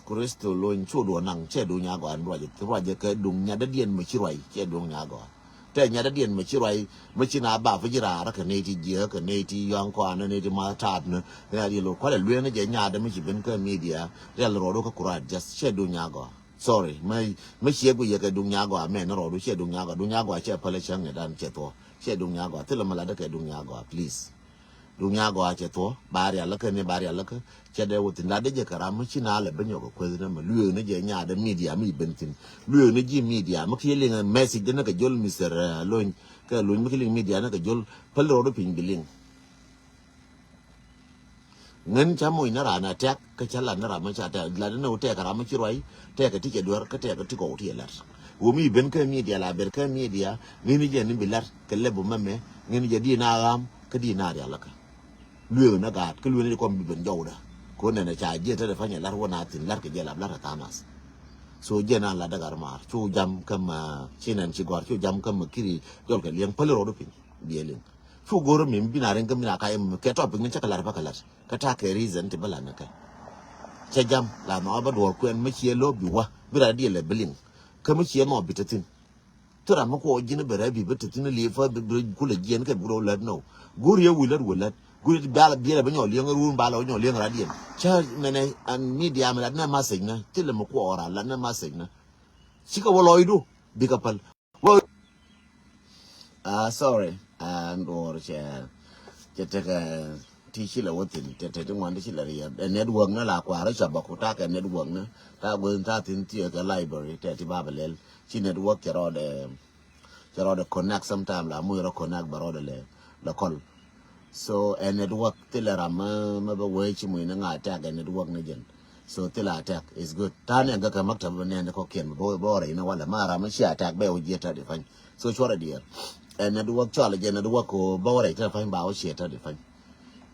Kristo lony cu duɔɔr naŋ cɛ duŋ nyagɔaa ruac ruac kɛ duŋ nyadädiɛn mi ci ruac cɛ duŋ nyagɔaa. Tɛ nyadädiɛn mi ci ruac mi ci na bap ji̱ raar kɛ nɛy ti jiääk kɛ nɛy ti yɔ̱a̱ŋ kɔanä nɛy ti ma taatnä. Rial yɛ lo̱r kualɛ lueŋä jɛ nyadä mi ci ben kä media rial ruɔdu kä kurat jɛ cɛ duŋ nyagɔaa. Sorry, mä, mä ciɛ guiyɛ kɛ Duŋ Nyagɔa mɛn rɔɔdu, ciɛ Duŋ Nyagɔa, Duŋ Nyagɔa ciɛ pälɛ cäŋ ɛ dan ciɛ thuɔ, ciɛ Duŋ Nyagɔa, thilɛ mä latdä kɛ Duŋ Nyagɔa, please. Duŋ Nyagɔa ciɛ thuɔ, ba rial lä kä ni ba rial lä kä, ciɛ dee wä thin latdä jɛ kɛ ram mä ci na lɛ ben yɔk kɛ kueth ni mä lueek ni jɛ nyaadä media mi ben thin, lueek ni ji̱ media, mä kiɛ liŋ message dä ni kɛ jol Mister, eh, Lony, kɛ Lony mä kiɛ liŋ media ni kɛ jol, päl rɔɔdu piny bi liŋ. Ŋän ca moc ni raan a tɛk, kä ca lat ni ram mi ca tɛk, lat ni wä tɛk ram mi ci ruac, tɛk ti cɛ duer, kä tɛk ti kɔw ti cɛ lat. Wä mi ben kä media la ber kä media, ŋän jɛ ni bi lat, kɛ lɛp wä mɛmɛ, ŋän jɛ di na ɣam, kä di na rial kä. Lueek ni gaat, kä lueek ni kɔm bi ben jɔwdä. Ko nɛnɛ ca jiɛ te de fanyɛ lat wä na thin, lat kɛ jɛ lap lat a thamas. So jɛ na lat dägar maar, cu jam kä ma, ci nɛn ci gɔr, cu jam kä ma kiri, jɔl kɛ liɛŋ, päl rɔɔdu piny, biɛ liŋ. Cu go̱r mi bi na rin kä mi na ka im kɛ tɔ piny cä kɛ lat bä kɛ lat. Kä ta kɛ reason ti bä lat ni kɛ. Cɛ jam la nɔ bä duɔr kuɛn mi ciɛ lo bi wa. Bi ra diɛ lɛ bi liŋ. Kä mi ciɛ nɔ bi te thin. Ti ram mi kuɔ ji̱n bɛ rɛ bi bä te thin li fa bi bi kulɛ jiɛn kɛ bi ro lät nɔ. Go̱r yɛ wi lät wi lät. Go̱r yɛ bi ala bi lɛ bi nyɔ liɛŋ run ba lɛ nyɔ liɛŋ ra diɛn. Cä mɛnɛ an media mi lat nɛ message nɛ. Ti lɛ mi kuɔ ra lat nɛ message nɛ. Cikɛ wä lɔcdu. Bikɛ päl. Well, ah, sorry. Ah, n duɔɔr cɛ, cɛ tekɛ ti ci lɛ wä thin, cɛ tekɛ ti ŋuan ti ci lɛ riɛp. Ɛ network ni la kua̱r ca bä ku takɛ network ni. Ta gueth ta thin thiɛ kɛ library tɛ ti ba bɛ lɛl. Ci network cɛ rɔɔdɛ, cɛ rɔɔdɛ connect sometime la muc rɔ connect bɛ rɔɔdɛ lɛ, lɛ kɔl. So ɛ network thilɛ ram mä, mä bä wee ci muc ni ŋa attack ɛ network ni jɛn. So thilɛ attack is good. Ta̱a̱ ni ɛn kä kɛ maktab bä nɛn kɔkiɛn bä, bä rɛy ni walɛ ma ram mä ci attack bɛ wä jiɛ ta̱a̱ di pany. So cuɔrɛ diɛɛr. Ɛ network cɔal jɛ network ko bä wä rɛy ta̱a̱ di pany ba wä ciɛ ta̱a̱ di pany.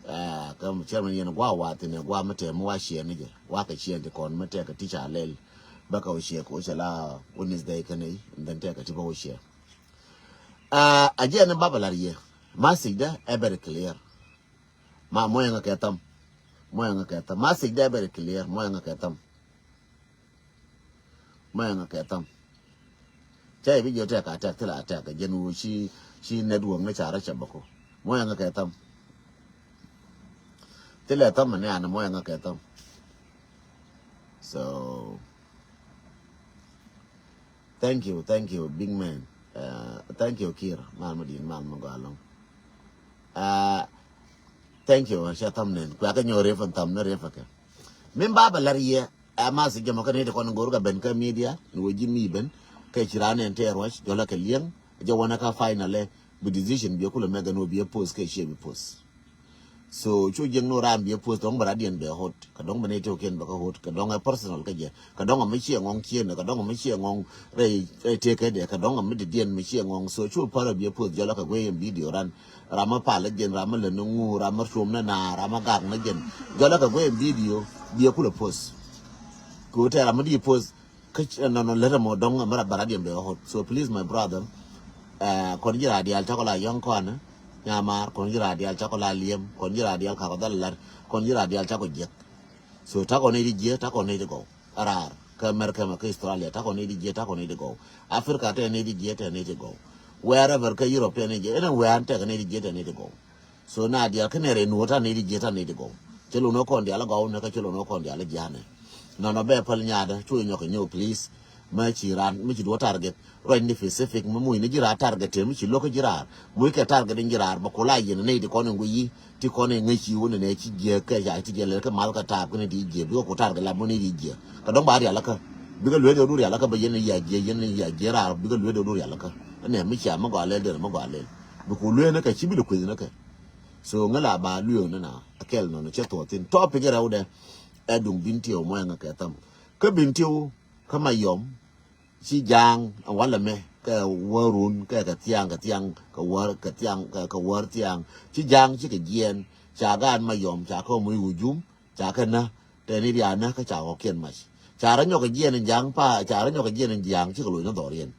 Ah, kä chairman yɛn gua wa thin ɛ gua mä tɛm wa ciɛ ni jɛ. Wa kɛ ciɛ ti kɔn mä tɛk kɛ ti ca lɛl. Bä kɛ wä ciɛ ko cɛ la Wednesday kɛ nɛy, and then tɛk kɛ ti bä wä ciɛ. Ah, a jɛ ni bä bä lar yɛ. Message dä ɛ very clear. Ma mɔyɛ ŋa kɛ tham. Mɔyɛ ŋa kɛ tham. Message dɛ very clear. Mɔyɛ ŋa kɛ tham. Mɔyɛ ŋa kɛ tham. Cɛ ibi jiɔ tɛk a tɛk thilɛ a tɛk jɛn wu ci, ci network ni ca rɔ cɛ bako. Mɔyɛ ŋa kɛ tham. Thilɛ tham ni an mɔyɛ ŋa kɛ tham. So thank you, thank you, big man. Uh, thank you, Kir. Mal ma din, mal ma gɔalɔŋ. Uh, thank you, cɛ tham nen. Kua kɛ nyɔ ref and tham ni ref kɛ. Min ba bɛ lar yɛ. Ɛ ma si jɛ mɔ kɛ ni ti kɔn gor kɛ ben kɛ media ni wä ji̱ mi ben kɛ ci ran en tɛ ruac jɔlɛ kɛ liɛŋ. Jɛ wanɛ ka final ɛ bi decision bi kulɛ mɛ gɛ ni wä bi ɛ post kɛ ciɛ bi post. So cu jiɛŋ ni ram biɛ post dɔŋ bɛ radiɛn bɛ hot kɛ dɔŋ bɛ ni tiokiɛn bɛ kɛ hot kɛ dɔŋ ɛ personal kɛ jɛ kɛ dɔŋ ɛ mi ciɛ ŋɔŋ ciɛn kɛ dɔŋ ɛ mi ciɛ ŋɔŋ rɛy rɛy tëë kɛ dɛ kɛ dɔŋ ɛ mi didiɛn mi ciɛ ŋɔŋ. So cu pärɛ biɛ post jɔlɛ kɛ guey in video ran ram mi pal ɛ jɛn ram mi lɛ ni ŋu ram mi cuom ni na ram mi gak ni jɛn jɔlɛ kɛ guey in video biɛ kulɛ post. Kɛ wä tɛ ram mi di post Kä nɔnɔ lät ɛmɔ dɔŋ ɛmɛ rap bɛ radiɛn bɛ ɣɔt. So please my brother, kɔn ji̱ radial cakɔ la yɔ̱ŋ kɔn nyamar, kɔn ji̱ radial cakɔ la liɛm, kɔn ji̱ radial kakɔ dhal lat, kɔn ji̱ radial cakɔ jiɛk. So takɔ nɛy ti jiɛ, takɔ nɛy ti gɔw. Raar kä America mɛ kä Australia, takɔ nɛy ti jiɛ, takɔ nɛy ti gɔw. Africa tɛ nɛy ti jiɛ, tɛ nɛy ti gɔw. Wherever kä Europe tɛ nɛy jiɛ, ɛn wɛɛn tɛk nɛy ti jiɛ, tɛ nɛy ti gɔw. So na dial kä nɛr in wä ta nɛy ti jiɛ ta nɛy ti gɔw. Cɛ lon wä kɔn dial gɔw nɛ kä cɛ lon wä kɔn dial jianɛ. Nɔnɔ bɛ päl nyadä cu inyɔk inyɔk please. Mä ci ran mä ci duɔ target ruac ni Pacific mä muc ni ji̱ raar target te mä ci lo̱k kä ji̱ raar muc kɛ target in ji̱ raar bä kula yɛn nɛy ti kɔn in guiyi ti kɔn in ŋäc ci wä ni nɛ ci jiɛ kɛ ca ti jiɛ lɛ kɛ mal kɛ taap kä ni ti jiɛ bikɛ ku target la mä ni ti jiɛ kɛ dɔŋ ba rial kä bikɛ luet yɛ du rial kä bä yɛn in ya jiɛ yɛn in ya jiɛ raar bikɛ luet yɛ du rial kä. Nɛ mi cia mä gɔa lɛl dee mä gɔa lɛl. Bi ku lueer ni kɛ ci bi lɛ kueth ni kɛ. So ŋä la ba lueer ni na a kɛl nɔnɔ cɛ thuɔth thin topic rɛwdɛ. Ɛ duŋ bin tiɛw mɔ ɛŋä kɛ tham kä bin tiɛw kä ma yɔm. Ci ja̱a̱ŋ ɛn walɛ mɛ kɛ wärun kɛ kɛ thiaŋ kɛ thiaŋ kɛ wär kɛ thiaŋ kɛ wär thiaŋ. Ci ja̱a̱ŋ ci kɛ jiɛɛn ca gaat ma yɔm ca kɛ mui wujum. Ca kɛ nä tɛn i̱ riaanä kä ca kɔkiɛn mac. Ca rɔ nyɔk kɛ jiɛn in ja̱a̱ŋ pa ca rɔ nyɔk kɛ jiɛn in ja̱a̱ŋ cikɛ loc ni dhɔriɛn.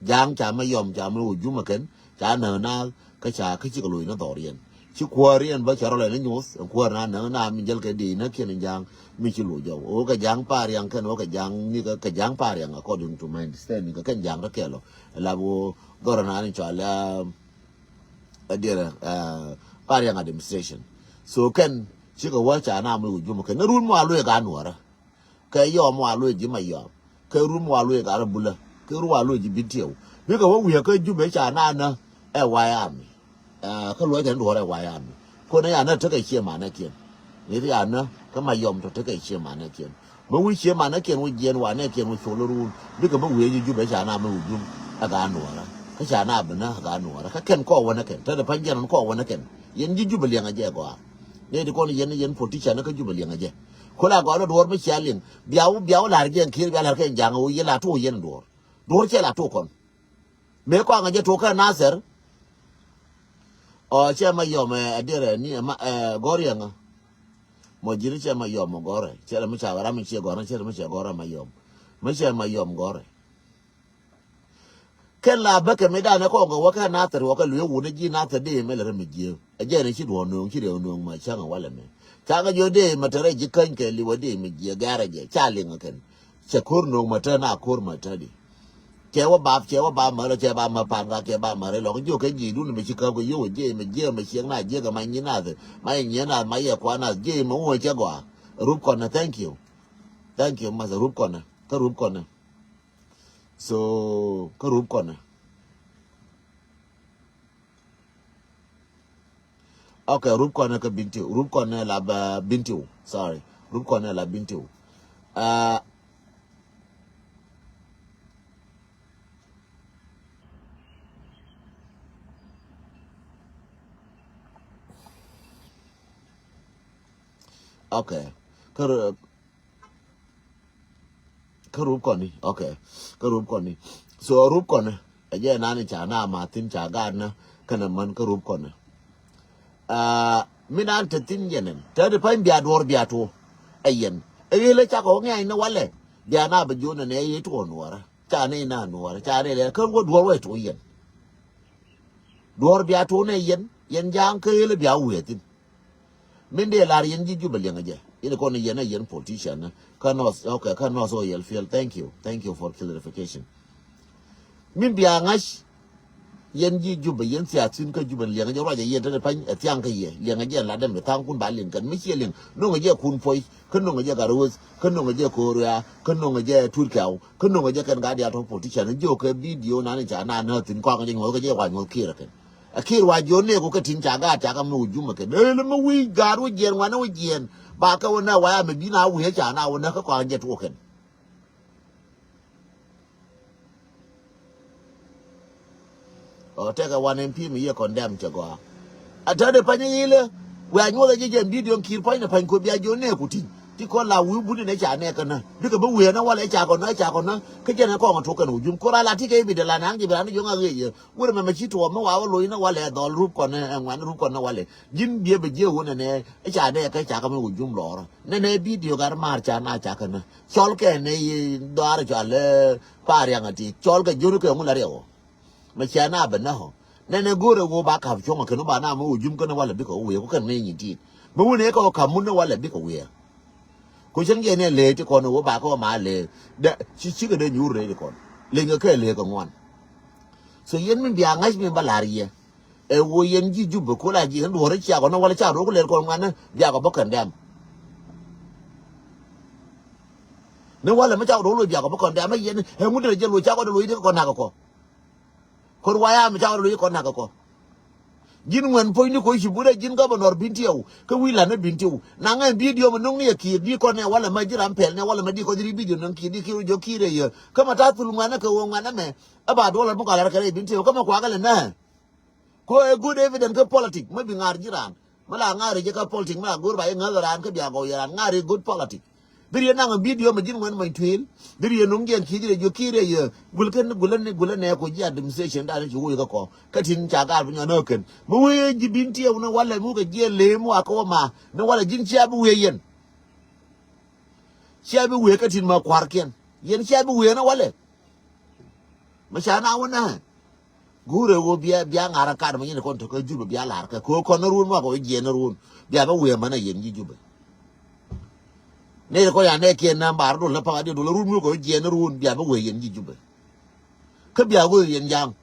Ja̱a̱ŋ ca mɛ yɔm ca mɛ wä jumä kɛn ca näk naath kä ca kä cikɛ loc ni dhɔriɛn. Ci kuäär yɛn bä cɛ rɔ lɛ ni nyoth ɛn kuäär na näk na mi jäl kɛ diec näkiɛn in ja̱a̱ŋ mi ci loc jɔw ɣöö kɛ ja̱a̱ŋ pa riaŋ kɛn ɣöö kɛ ja̱a̱ŋ ni kɛ ja̱a̱ŋ pa riaŋ according to my understanding kɛ kɛn ja̱a̱ŋ rɔ kɛl ɔ. Ɛ lap ɣöö dhɔrɔ na ni cɔal ɛ diɛrɛ pa riaŋ administration. So kɛn cikɛ wä ca na mi wä jumä kɛn ni run mɔ a loc ka nuɔrä. Kɛ yɔm mɔ a loc ji̱ ma yɔm. Kɛ rum wa luee gat rɔ bulä kɛ rum wa luee ji̱ Bintiw. Bikɛ wä wi̱i̱ kä Jubɛ ca na nä ɛ wayami. Kä luɔc tɛn duɔ̱ɔ̱r ɛ wayami. Kɔn ɛ ya nä tekɛ cie manäkiɛn. Ni ri ya nä kä Mayɔm tɔ tekɛ cie manäkiɛn. Bä wi̱i̱ cie manäkiɛn wä jiɛn wanɛkiɛn wä col run bikɛ bä wi̱i̱ ji̱ Jubɛ ca na mi wä jum. Ɛ gat nuɔrä kä ca na bi nä ɛ gat nuɔrä kä kɛn kɔɔk wä nä kɛn te de pa̱ny jiɛn kɔɔk wä nä kɛn. Yɛn ji̱ Jubɛ liɛŋ ɛ jɛ gɔaa. Ni ti kɔn yɛn yɛn politician kä Jubɛ liɛŋ ɛ jɛ. Kula gɔaa lɔ duɔ̱ɔ̱r mi cia liŋ bia wä bia wä la̱r jiɛn kiɛr bia la̱r kɛn ja̱ŋ wä yɛn la tuɔk yɛn duɔ̱ɔ̱r. Duɔ̱ɔ̱r cɛ la tuɔk kɔn. Mëë kɔaŋ a jɛ tuɔk kɛ Nathir. Ɔ cɛ Mayɔm ɛ diɛrɛ ni ɛ Gɔr yɛŋä. Mɔ ji̱n cɛ Mayɔm ɔ Gɔrɛ cɛ rɛ mi ca ram mi ciɛ Gɔrɛ cɛ rɛ mi cɛ Gɔrɛ Mayɔm. Mi cɛ Mayɔm Gɔrɛ. Kɛn la bäkɛ mi danɛ kɔn kɛ wä kɛ Nathir wä kɛ luee wun ji̱ Nathir dee mɛ lɛ rɛ mi jiee. Ɛ jɛn ci duɔ̱ɔ̱n nööŋ ci riɛw nööŋ ma cäŋ ɛ walɛ mɛ. Cakɛ jiɔ dee mɛ tɛrɛ ji̱ käny kɛ liwä dee mi jiee gɛrɛ jɛ ca liŋ ɛ kɛn. Cɛ ko̱r no̱o̱ŋ ma tän a ko̱r ma tädi. Cɛ wä bap cɛ wä bap märä cɛ bap mä pan ka cɛ bap märä lɔk jiök kɛ ji̱ dun mɛ ci käp kɛ yio̱w jiɛ mɛ jiɛ mɛ ciɛŋ na jiɛ kɛ ma nyi nath ma yɛ nyiɛ nath ma yɛ kuan nath jiɛ mɛ wä cɛ gɔaa. Rup kɔnɛ, thank you. Thank you masa rup kɔnɛ kä rup kɔnɛ. So kä rup kɔnɛ. Okay, rup kɔnɛ kä Bintiw. Rup kɔnɛ la ba Bintiw. Sorry. Rup kɔnɛ la Bintiw. Uh, okay. Kä Kä rup kɔni, okay. Kä rup kɔni. So rup kɔni ɛ jɛ nani ca na ma thin ca gaat na kɛnɛ män kä rup kɔni. Aa, mi nan te thin yɛn ɛn te di pany bia duɔr bia tuɔ. Ɛ yɛn ɛ ɣilɛ cakɔ ŋiany ni walɛ. Bia na bɛ jiɔn nɛ nɛ yɛ tuɔ nuɔrɛ ca ni na nuɔrɛ ca ni lɛ kä wä duɔr wä tuɔ yɛn. Duɔr bia tuɔ nɛ yɛn yɛn jaŋ kä ɣilɛ bia wiɛ thin. Min dee lar yɛn ji̱ Jubɛ liɛŋɛ jɛ. Yɛn kɔn yɛn a yɛn politician ni. Kä nɔs, okay, kä nɔs o yɛl fiel. Thank you. Thank you for clarification. Min bia ŋa̱c yɛn ji̱ Jubɛ yɛn thiathin kä Jubɛ liɛŋɛ jɛ ruacɛ yɛn te pany ɛ thiaŋ kä yɛ. Liɛŋɛ jɛ la dɛm ɛ thaŋ kun ba liŋ kɛn mi ciɛ liŋ. Noŋɛ jɛ kun puɔy. Kä noŋɛ jɛ gat ruth. Kä noŋɛ jɛ korea. Kä noŋɛ jɛ turkɛw. Kä noŋɛ jɛ kɛn gat dial tɔ politician. Jiɔ kɛ video nani ca na nä thin kɔaŋ jɛ nyuɔth kä jɛ wa nyuɔth kiɛ rɛ kɛn. Akir wa jiɔ neku kä tin ca gaat ca kä mi wä jumä kɛ dee lä mi wi̱i̱ gaat wä jiɛn wanɛ wä jiɛn. Ba kä wä nä wa ya mi bi na wi̱i̱ ca na wä nä kä kɔn jɛ tuɔkɛn. Ɔ tɛkɛ wan ɛn pi̱i̱ mi yɛ kɔn dɛm cɛ gɔaa. A tɛ̈ dee pany i̱ lä wi̱i̱ a nyuɔth a jiɛ jɛ bi̱i̱ diɔ̱ŋ kir pany ni pany kuɔ bia jiɔ neku tin ti kɔn la wi̱i̱ buni nɛ ca nɛk kä nä bikɛ bi wi̱i̱ nä walɛ ca kɔn nä ca kɔn nä kä jɛn ɛ kɔn a tuɔkɛn wä jum kor a la ti kɛ i̱ bi dee la naŋ jiɛ bi la ni jiɔ ŋa ɣee yɛ. Wurɛ mɛmɛ ci tuɔɔk mi wa wä loc ni walɛ dhɔl rup kɔn ɛ ŋuan rup kɔn ni walɛ. Ji̱n biɛ bɛ jiɛ wun ɛnɛ ɛ ca dee kɛ ca kä mi wä jum lɔɔrä. Nɛnɛ bidio gat maar ca na ca kä nä cɔl kɛ nɛ yi dhɔaar cɔal ɛ pa̱a̱r yaŋ ɛ ti cɔl kɛ jiön kɛ ŋun la riɛw. Mɛ cia na bɛ nä hɔ nɛnɛ go̱o̱rɛ wä ba ka̱p cuɔ̱ŋ ɛ kɛn wä ba na mi wä jum kɛn walɛ bikɛ wä wiɛ ku kɛn mi nyin ti̱i̱t mi wun ɛ kɛ wä ka̱p mun ni walɛ bikɛ wiɛ. Ku cäŋ jɛ nɛ lëë ti kɔn wä ba kɛ wä ma lëë dɛ ci cikɛ dee nyuur rɛy ti kɔn. Liŋ kɛ kɛ lëë kɛ ŋuan. So yɛn min bia ŋa̱c min ba la̱r yɛ. Ɛ wä yɛn ji̱ Jubɛ kol a ji̱ kɛn duɔ̱ɔ̱r i̱ ciakɔ ni walɛ ca duɔ̱ɔ̱r ku lɛl kɔn ŋuan ni biakɔ bä kɛn dɛm. Ni walɛ mi ca duɔ̱ɔ̱r loc biakɔ bä kɛn dɛm ɛ yɛn ɛ ŋut dee jɛ loc cakɔ dee loc i̱ dee kɔn nak kɔ. Kɔn waya mi cakɔ dee loc i̱ kɔn nak kɔ. Ji̱n ŋuɛn puɔ̱nyni koc ci but ɛ ji̱n gɔbɛnɔr Bintiw kä wi̱i̱ la̱t ni Bintiw. Naŋ ɛn bidio mi no̱ŋni ɛ ki̱i̱r di kɔn ɛ walɛ ma ji̱ ram pɛl ni ɛ walɛ ma di kɔn ri bidio no̱ŋ ki̱i̱r di ki̱i̱r jɔ ki̱i̱r ɛ yɛ. Kä ma ta̱a̱ thul ŋuɛn ɛ kɛ ɣöö ŋuɛn ɛmɛ ɛ ba duɔl ɛ mi kɔal ɛ rɛ kɛ rɛy Bintiw kä ma kuakä lɛ nä. Ko ɛ good evident kä politic mi bi ŋa̱r ji̱ raan mi la ŋa̱r ji̱ kä politic mi la go̱r ba yɛ ŋäth raan kä bia gɔw yɛ raan ŋa̱r i̱ good politic. Dhir yɛ naŋ bidio mi ji̱n ŋuɛn mɔny tuil dhir yɛ nuŋ jiɛn ki̱ ji̱ rɛ jiök ki̱ rɛ yɛ gul kɛn gulä ni gulä nɛ ko ji̱ administration dan ci woi kä kɔ kä tin ca gaar bi nyɔn ɛ kɛn mi wee ji̱ Bintiw ni walɛ mi wä kɛ jiɛ lem wa kä wä ma ni walɛ ji̱n cia bi wee yɛn. Cia bi wee kä tin ma kua̱rkiɛn yɛn cia bi wee ni walɛ. Mɛ ca na wä nɛ. Guurɛ ɣöö bia bia ŋa̱r ɛ kat mɛ nyin kɔn tɔ̱ kä Jubɛ bia la̱r kɛ köö kɔn ni ruun muak ɣöö jiɛn ni ruun bia bä wëë män ɛ yɛn ji̱ Jubɛ. Nɛy ti kɔn ya nɛɛkiɛn nääm bar dol ni pa̱k a diɛ dol ruun muak ɣöö jiɛn ni ruun bia bä wëë yɛn ji̱ Jubɛ. Kä bia wëë yɛn ja̱a̱ŋ.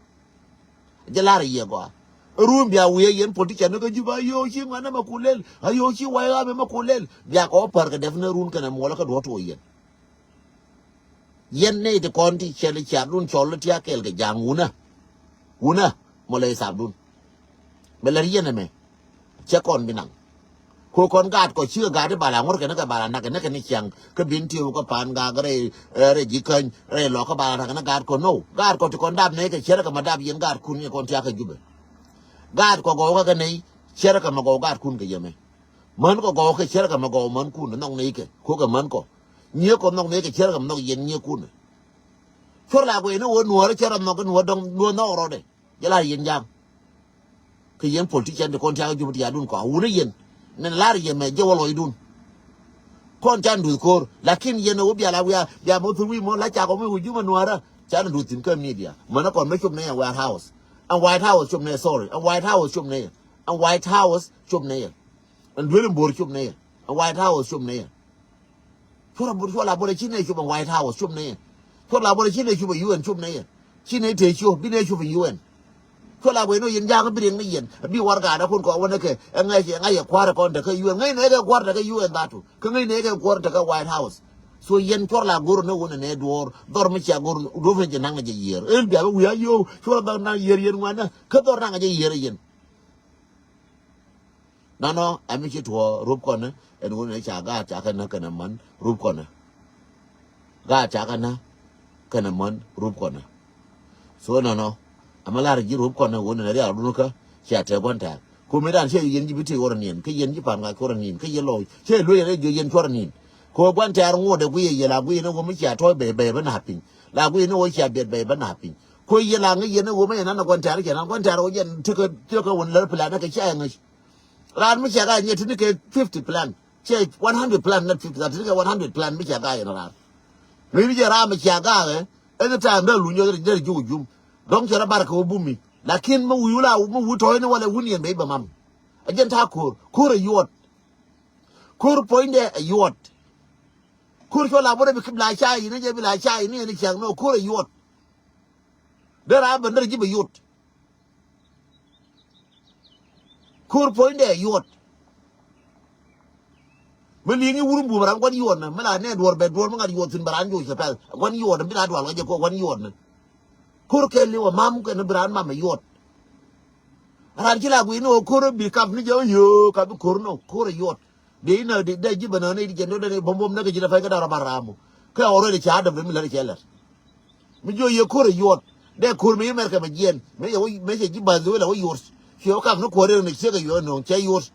Jɛ la̱r ɛ yiɛ gɔaa. Ruun bia wëë yɛn politician ni kä Jubɛ a yio̱o̱ ci ŋuɛn ni mɛ ku lel a yio̱o̱ ci way ɣa̱a̱m mɛ ku lel bia kɛ wä pär kɛ dɛp ni ruun kɛnɛ muɔlä kä duɔ̱ɔ̱r tuɔɔk yɛn. Yɛn nɛy ti kɔn ti cɛl i̱ ciaardun cɔl i̱ tia̱a̱ kɛɛl kɛ ja̱a̱ŋ wunä. Wunä mɔ lɛ ithaapdun. Bɛ lär yɛn ɛmɛ. Cɛ kɔn bi naŋ. Ko kɔn gaat kɔ cikɛ gaat i̱ bala ŋuɔ̱r kɛn kɛ bala nak kɛn kɛn i̱ ciaŋ kä bin tiw kä paan gak rɛy rɛy ji̱ käny rɛy lɔk kä bala nak kɛn gaat kɔ now. Gaat kɔ ti kɔn dap nɛy kɛ cɛrɛ kɛ ma dap yɛn gaatkun ni kɔn tia̱a̱ kɛ Jubɛ. Gaat kɔ gɔw kä kɛ nɛy cɛrɛ kɛ ma gɔw gaatkun kɛ yɛmɛ. Män kɔ gɔw kɛ cɛrɛ kɛ ma gɔw mänkun nhɔk nɛy kɛ ko kɛ män kɔ. Nyiee kɔ nhɔk nɛy kɛ cɛrɛ kɛ ma nhɔk yɛn nyieekun. Cuɔr la guɛy ni wä nuɔɔrä cɛ rɔ nhɔk nuɔɔr dɔŋ nuɔɔr nhɔk rɔɔdɛ. Jɛ lar yɛn ja̱a̱ŋ. Kɛ yɛn politician ti kɔn tiakä Jubɛ ti ya̱dun kɔ wunä yɛn. Nɛn lar yɛn mɛ jɛ wä lɔcdun. Kɔn can duth ko̱r lakin yɛn ɛ wä bia la wiaa bia mɔ thur wi̱i̱ mɔ la cakɔ mi wi̱i̱ Jubɛ nuɔɔrä. Can duth thi̱n kä media mänä kɔn mɛ cop nɛ yɛn White House. Ɛn White House cop nɛ yɛn, sorry, ɛn White House cop nɛ yɛn. Ɛn White House cop nɛ yɛn. Ɛn duel in bo̱r cop nɛ yɛn. Ɛn White House cop nɛ yɛn. Cuɔr a bor cuɔl a bor a ci nɛ cop ɛn White House cop nɛ yɛn. Cuɔl a bor a ci nɛ cop ɛn U N cop nɛ yɛn. Ci nɛ te cop bi nɛ cop ɛn U N. Cuɔl a bor inɔ yɛn ja̱a̱ŋ bi riɛŋ ni yɛn bi warɛgakdä kun kɔ wä nɛ kɛ ɛ ŋa̱c ɛ ŋa̱c ɛ kua̱r ɛ kɔn te kä U N ŋäc nɛ kɛ kua̱r te kä U N dhatu kä ŋäc nɛ kɛ kua̱r te kä White House. So yɛn cuɔr la go̱r ni wun ɛ nɛ duɔ̱ɔ̱r dhɔr mi cia go̱r duɔ̱p ni jɛ naŋ ni jɛ yiër in bia bi wi̱i̱ a yo̱o̱ cuɔr bɛ na yiër yɛn ŋuan nä kä dhɔr naŋ jɛ yiër yɛn. Nɔnɔ ɛn mi ci tuɔɔk rup kɔnɛ ɛn wun ɛ ca gaat ca kɛ nä kɛnɛ män rup kɔnɛ. Gaat ca kɛ nä kɛnɛ män rup kɔnɛ. So nɔnɔ ɛmɛ lar ji̱ rup kɔnɛ wun ɛ rial dun kä cia tɛ gua̱n tɛɛr. Ku mi dan ciɛ yɛn ji̱ bi tëë wä rɔ niɛn kä yɛn ji̱ pa̱n ŋa̱c kɛ wä rɔ niɛn kä yɛn lɔc ciɛ luec rɛ jiö yɛn cuɔr rɔ niɛn. Kɛ wä gua̱n tɛɛr ŋuɔ̱t ɛ guiy ɛ yɛ la guiy ni wä mi cia tɔ̱ɔ̱c bɛy bɛy bä na̱a̱ piny la guiy ni wä cia biɛt bɛy bä na̱a̱ piny. Ko yɛ la ŋäc yɛn ɛ wä mi yɛn an ɛ gua̱n tɛɛr cɛ nan gua̱n tɛɛr wä jɛn tekɛ tekɛ wä lär plan kɛ cia yɛ ŋäc. Raan mi cɛ ka nyɛ tini kɛ fifty plan. Cɛ one hundred plan, not fifty, tini kɛ one hundred plan mi cɛ ka yɛn raan. Ŋäc ni jɛ raan mi cɛ ka kɛ anytime dee luny jɛ dee ji̱ wä jum. Dɔ̱ŋ cɛ rɔ bar kɛ wä bumi. Lakin mi wi̱i̱ wula mi wi̱i̱ tɔ̱ɔ̱c ni wala wun yɛn bɛ i̱ bɛ mam. A jɛn ta̱a̱ ko̱r ko̱r a yuɔt. Ko̱r puɔ̱nydɛ a yuɔt. Ko̱r cɔ la bä dee bi kip la ca yini jɛ bi la ca yini yɛn i̱ ciaŋ nɔ ko̱r a yuɔt. Dee raan ben dee ji̱ bɛ yuɔt. Ko̱r puɔ̱nydɛ yuɔt. Mi li̱i̱ŋ i̱ wur in bum ran gua̱n yuɔt nä mi la nɛ duɔ̱ɔ̱r bɛ duɔ̱ɔ̱r mi ŋa̱t yuɔt thi̱n bɛ ran joc kɛ pɛl gua̱n yuɔt nä bi la dual kɛ jɛ kɔ gua̱n yuɔt nä. Ko̱r kɛ li̱w ɛ mam kɛn bi ran mam ɛ yuɔt. Ran ci la gui̱i̱n ni ɣöö ko̱r bi kap ni jɛ ɣöö yöö kap bi ko̱r nɔ ko̱r ɛ yuɔt. Dee inä dee ji̱ bä nä ni di jɛ ni dee ni bom bom nä kɛ ji̱ dee pɛc kä da̱r ɔ bar ram mɔ kɛ ɣɔr rɛy di ca däm dee mi lät cɛ lät. Mi jiɔ yɛ ko̱r ɛ yuɔt dee ko̱r mi yɛ mɛr kɛ mɛ jiɛn mɛ yɛ wä mɛ cɛ ji̱ bath wä la wä yuɔt. Ciɛ wä kap ni kuɔr rɛy ni ciek ɛ yuɔt nööŋ cɛ yuɔt.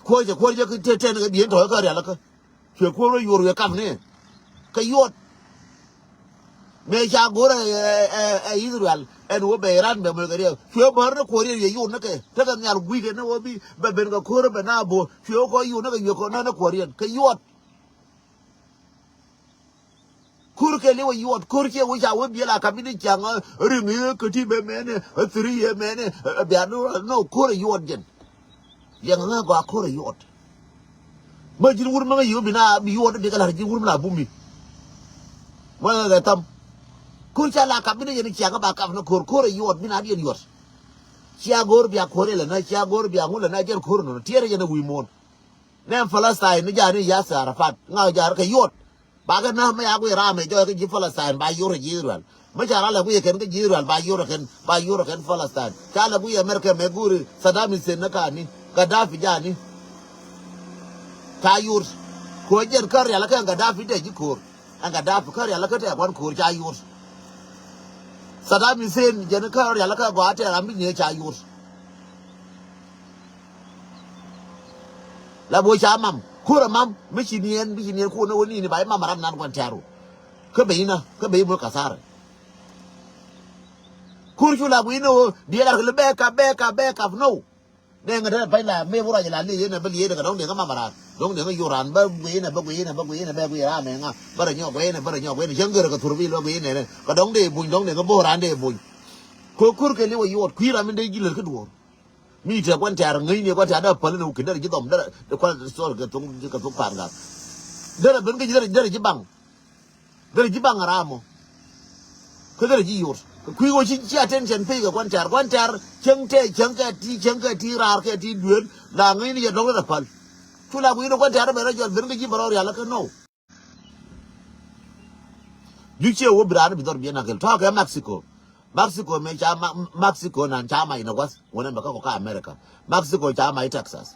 Kuɔr cɛ kuɔr jɛ kä tɛn tɛn kɛ bi̱i̱n tɔ̱ kä rial kä. Cuɛ kuɔr wä yuɔr wëë kap ni kɛ yuɔt. Mëë ca go̱r ɛ ɛ ɛ Israel ɛn wä bɛ Iran bɛ mɔc kɛ riɛk cuɛ bär ni kuɔr yɛ yɛ yun ni kɛ tekɛ nhial gui̱c kɛ ni wä bi bɛ ben kɛ ko̱r bɛ na bo̱o̱r cuɛ wä kɔ yun ni kɛ yuɛ kɔ nä ni kuɔr yɛn kɛ yuɔt. Ko̱r kɛ li̱w ɛ yuɔt ko̱r ciɛ wä ca wä biɛl a kap in ni caŋ ɛ riŋ i̱ kä ti bɛ mɛn ɛ thiri yɛ mɛn ɛ bia ni wä ni ko̱r ɛ yuɔt jɛn. Liɛŋ ŋä gɔaa ko̱r ɛ yuɔt. Mä ji̱n wur mä ŋä yi̱ wä bi na bi yuɔt bi kɛ la̱r ji̱n wur mi la bumi. Mä ŋä kɛ tham. Ko̱r ca la kap bi ni yɛn cia kä ba kap ni ko̱r ko̱r ɛ yuɔt bi na diɛn yuɔt. Cia go̱r bia ko̱r ilɛ na cia go̱r bia ŋul ɛ na jɛn ko̱r nɔ tiɛɛr yɛn ɛ wi̱i̱ muɔ̱ɔ̱n. Nɛm Palestine ni ja̱a̱n ni Yasser Arafat ŋa ja̱a̱n kɛ yuɔt. Ba kɛ na mi ya guiy ram ɛ jɔy kä ji̱ Palestine ba yur ɛ ji̱ Israel. Mi ca ral ɛ guiy ɛ kɛn kä ji̱ Israel ba yur ɛ kɛn ba yur ɛ kɛn Palestine. Ca lɛ guiy America mɛ guri Saddam Hussein ni kani Gaddafi jani. Ca yur. Kuɔ jɛn kä rial kä Gaddafi dee ji̱ ko̱r. Ɛn Gaddafi kä rial kä tɛɛ guan ko̱r ca yur. Saddam Hussein jɛn kä rial kä gɔaa tɛɛ ram bi nyee ca yur. La bo̱o̱ ca mam. Ko̱r a mam. Mi ci niɛn, mi ci niɛn ko̱r ni wä ni ni ba i̱ mam a ram nan gua̱n tɛ̈ru. Kä ben inä, kä ben i̱ mo̱l kathar. Ko̱r cu la gui̱n ni wä, diɛl ar kɛ li bɛ kap, bɛ kap, bɛ kap, no. Nɛ ŋä dee pay la, mëë wä ruac la li yɛn ɛ bä li yɛn ɛ kɛ dɔ̱ŋ diɛn kä mam a ran. Dɔ̱ŋ diɛn kä yur ran, bä gui̱n inä, bä gui̱n inä, bä gui̱n inä, bä gui̱n ran ɛ ŋa. Bä rɛ nyɔk gui̱n inä, bä rɛ nyɔk gui̱n inä. Cäŋ gör kɛ thur bi lɔ gui̱n inä. Kɛ dɔ̱ŋ dee buny, dɔ̱ŋ diɛn kä bo̱o̱ ran dee buny. Ko̱r, ko̱r kɛ li wä yuɔt, kui̱ ram in dee ji̱ lät kä duɔ̱ɔ̱r. Mi tɛ kuan tɛ̈r ŋäcni kuan tɛ̈r dee päl ni wä kɛ derɛ ji̱ dhɔm derɛ dee kuan thol kɛ thok kɛ thok pa̱a̱n gat. Derɛ ben kä ji̱ derɛ derɛ ji̱ baŋ. Derɛ ji̱ baŋ ram mɔ. Kä derɛ ji̱ yot. Kɛ kui̱ wä ci ci attention pay kɛ kuan tɛ̈r. Kuan tɛ̈r cäŋ tɛ cäŋ kɛ ti cäŋ kɛ ti raar kɛ ti duel. La ŋäcni yɛ dɔ̱ŋ derɛ päl. Cu la kui̱ ni kuan tɛ̈r ben rɔ jɔl ben kä ji̱ bɛ rɔ rial kä nɔw. Ju ciɛ wä bi raan bi dhɔr bi ɛn a kɛl tɔ̱ kɛ Mexico. Mexico mɛ ca Ma-, Mexico nan ca mac ni gua̱th wänɛ mɛ kä kɔ kä America. Mexico ca mac ni Texas.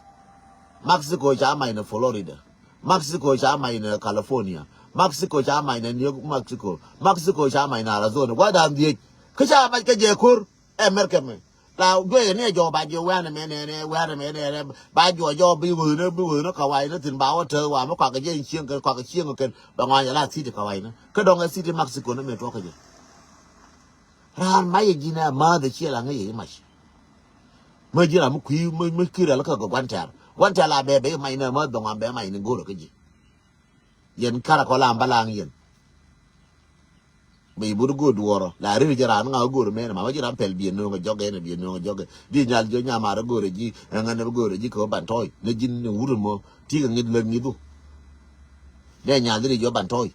Mexico ca mac ni Florida. Mexico ca mac ni California. Mexico ca mac ni New Mexico. Mexico ca mac ni Arizona. Gua̱dan dhiec kä ca mac kä jɛ ko̱r. Ɛ mɛr kɛ mɛ la juɔc ni jɔw ba jiɔ wɛnɛ mɛ nɛ nɛ wɛnɛ mɛ nɛ nɛ ba juɔ jɔw bi wee ni bi wee ni kawai ni thin ba wä tɛ wa mi kɔak jɛ cieŋ kɛn kɔak cieŋ kɛn bɛ ŋɔny la city kawai ni kä dɔŋ ɛ city Mexico ni mɛ tuɔk kɛ jɛ. Raan ma yɛ ji̱n ɛ ma the ciɛ la ŋä yɛ mac. Mɛ ji̱n ram mi kui̱ mɛ mɛ kir ala kä guantɛr guantɛr la bɛ bɛ mac ni ma bɛ ŋɔn bɛ mac ni go̱rɛ kä ji̱. Yɛn karɛ kɔ la am balaŋ yɛn. Bɛ i̱ but go̱o̱r duɔ̱ɔ̱rɔ la rir jɛ raan ŋa go̱o̱r mɛn ma wä ji̱ ram pɛl biɛ no̱o̱ŋ jɔk ɛn biɛ no̱o̱ŋ jɔk ɛn di nyal jɔ nyamar go̱o̱r ji̱ ɛŋɛ ni go̱o̱r ji̱ kɛ wä ban tɔɔy ni ji̱n ni wut mɔ. Tikɛ ŋi̱th lät ŋi̱thu. Dee nyal di ri jɔ ban tɔɔy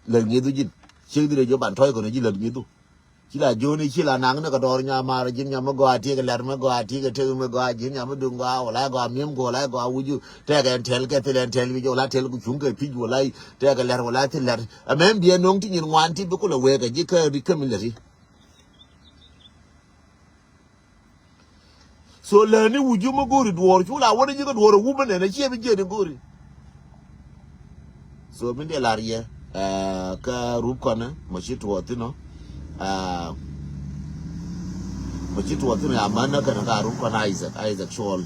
lät ŋi̱thu ji̱n. Ciek di ri jɔ ban tɔɔy kɔn ji̱ lät ŋi̱thu. Ci la jiöni ci la naŋ ni kɛ dɔɔr nyamar ji̱n nyam mi gɔaa tiek lɛr mi gɔaa tiek tek mi gɔaa ji̱n nyam mi duŋ gɔaa wala gɔaa mi̱em gɔaa la gɔaa wuju. Tɛkɛ ɛn tɛl kɛ thil ɛn tɛl wi̱c wala tɛl ku cuŋ kɛ pi̱c wala tɛkɛ lɛr wala thil lɛr. Ɛmɛn biɛ no̱ŋ ti nyin ŋuan ti bi kulɛ wek ɛ ji̱ kä ri kä mi lɛri. So lääni wuju mi go̱o̱ri duɔɔr cu la wä ni ji̱ kä duɔɔr ɛ wup mi nɛn ɛ ciɛ bi jiɛn i̱ go̱o̱ri. So min dee lar yɛ ɛ kä rup kɔnɛ mɔ ci tuɔɔth thin ɔ. Ɛ mɔ ci tuɔɔth thin ɔ ya män nä kɛnɛ ka rup kɔnɛ Isaac Isaac Cuɔl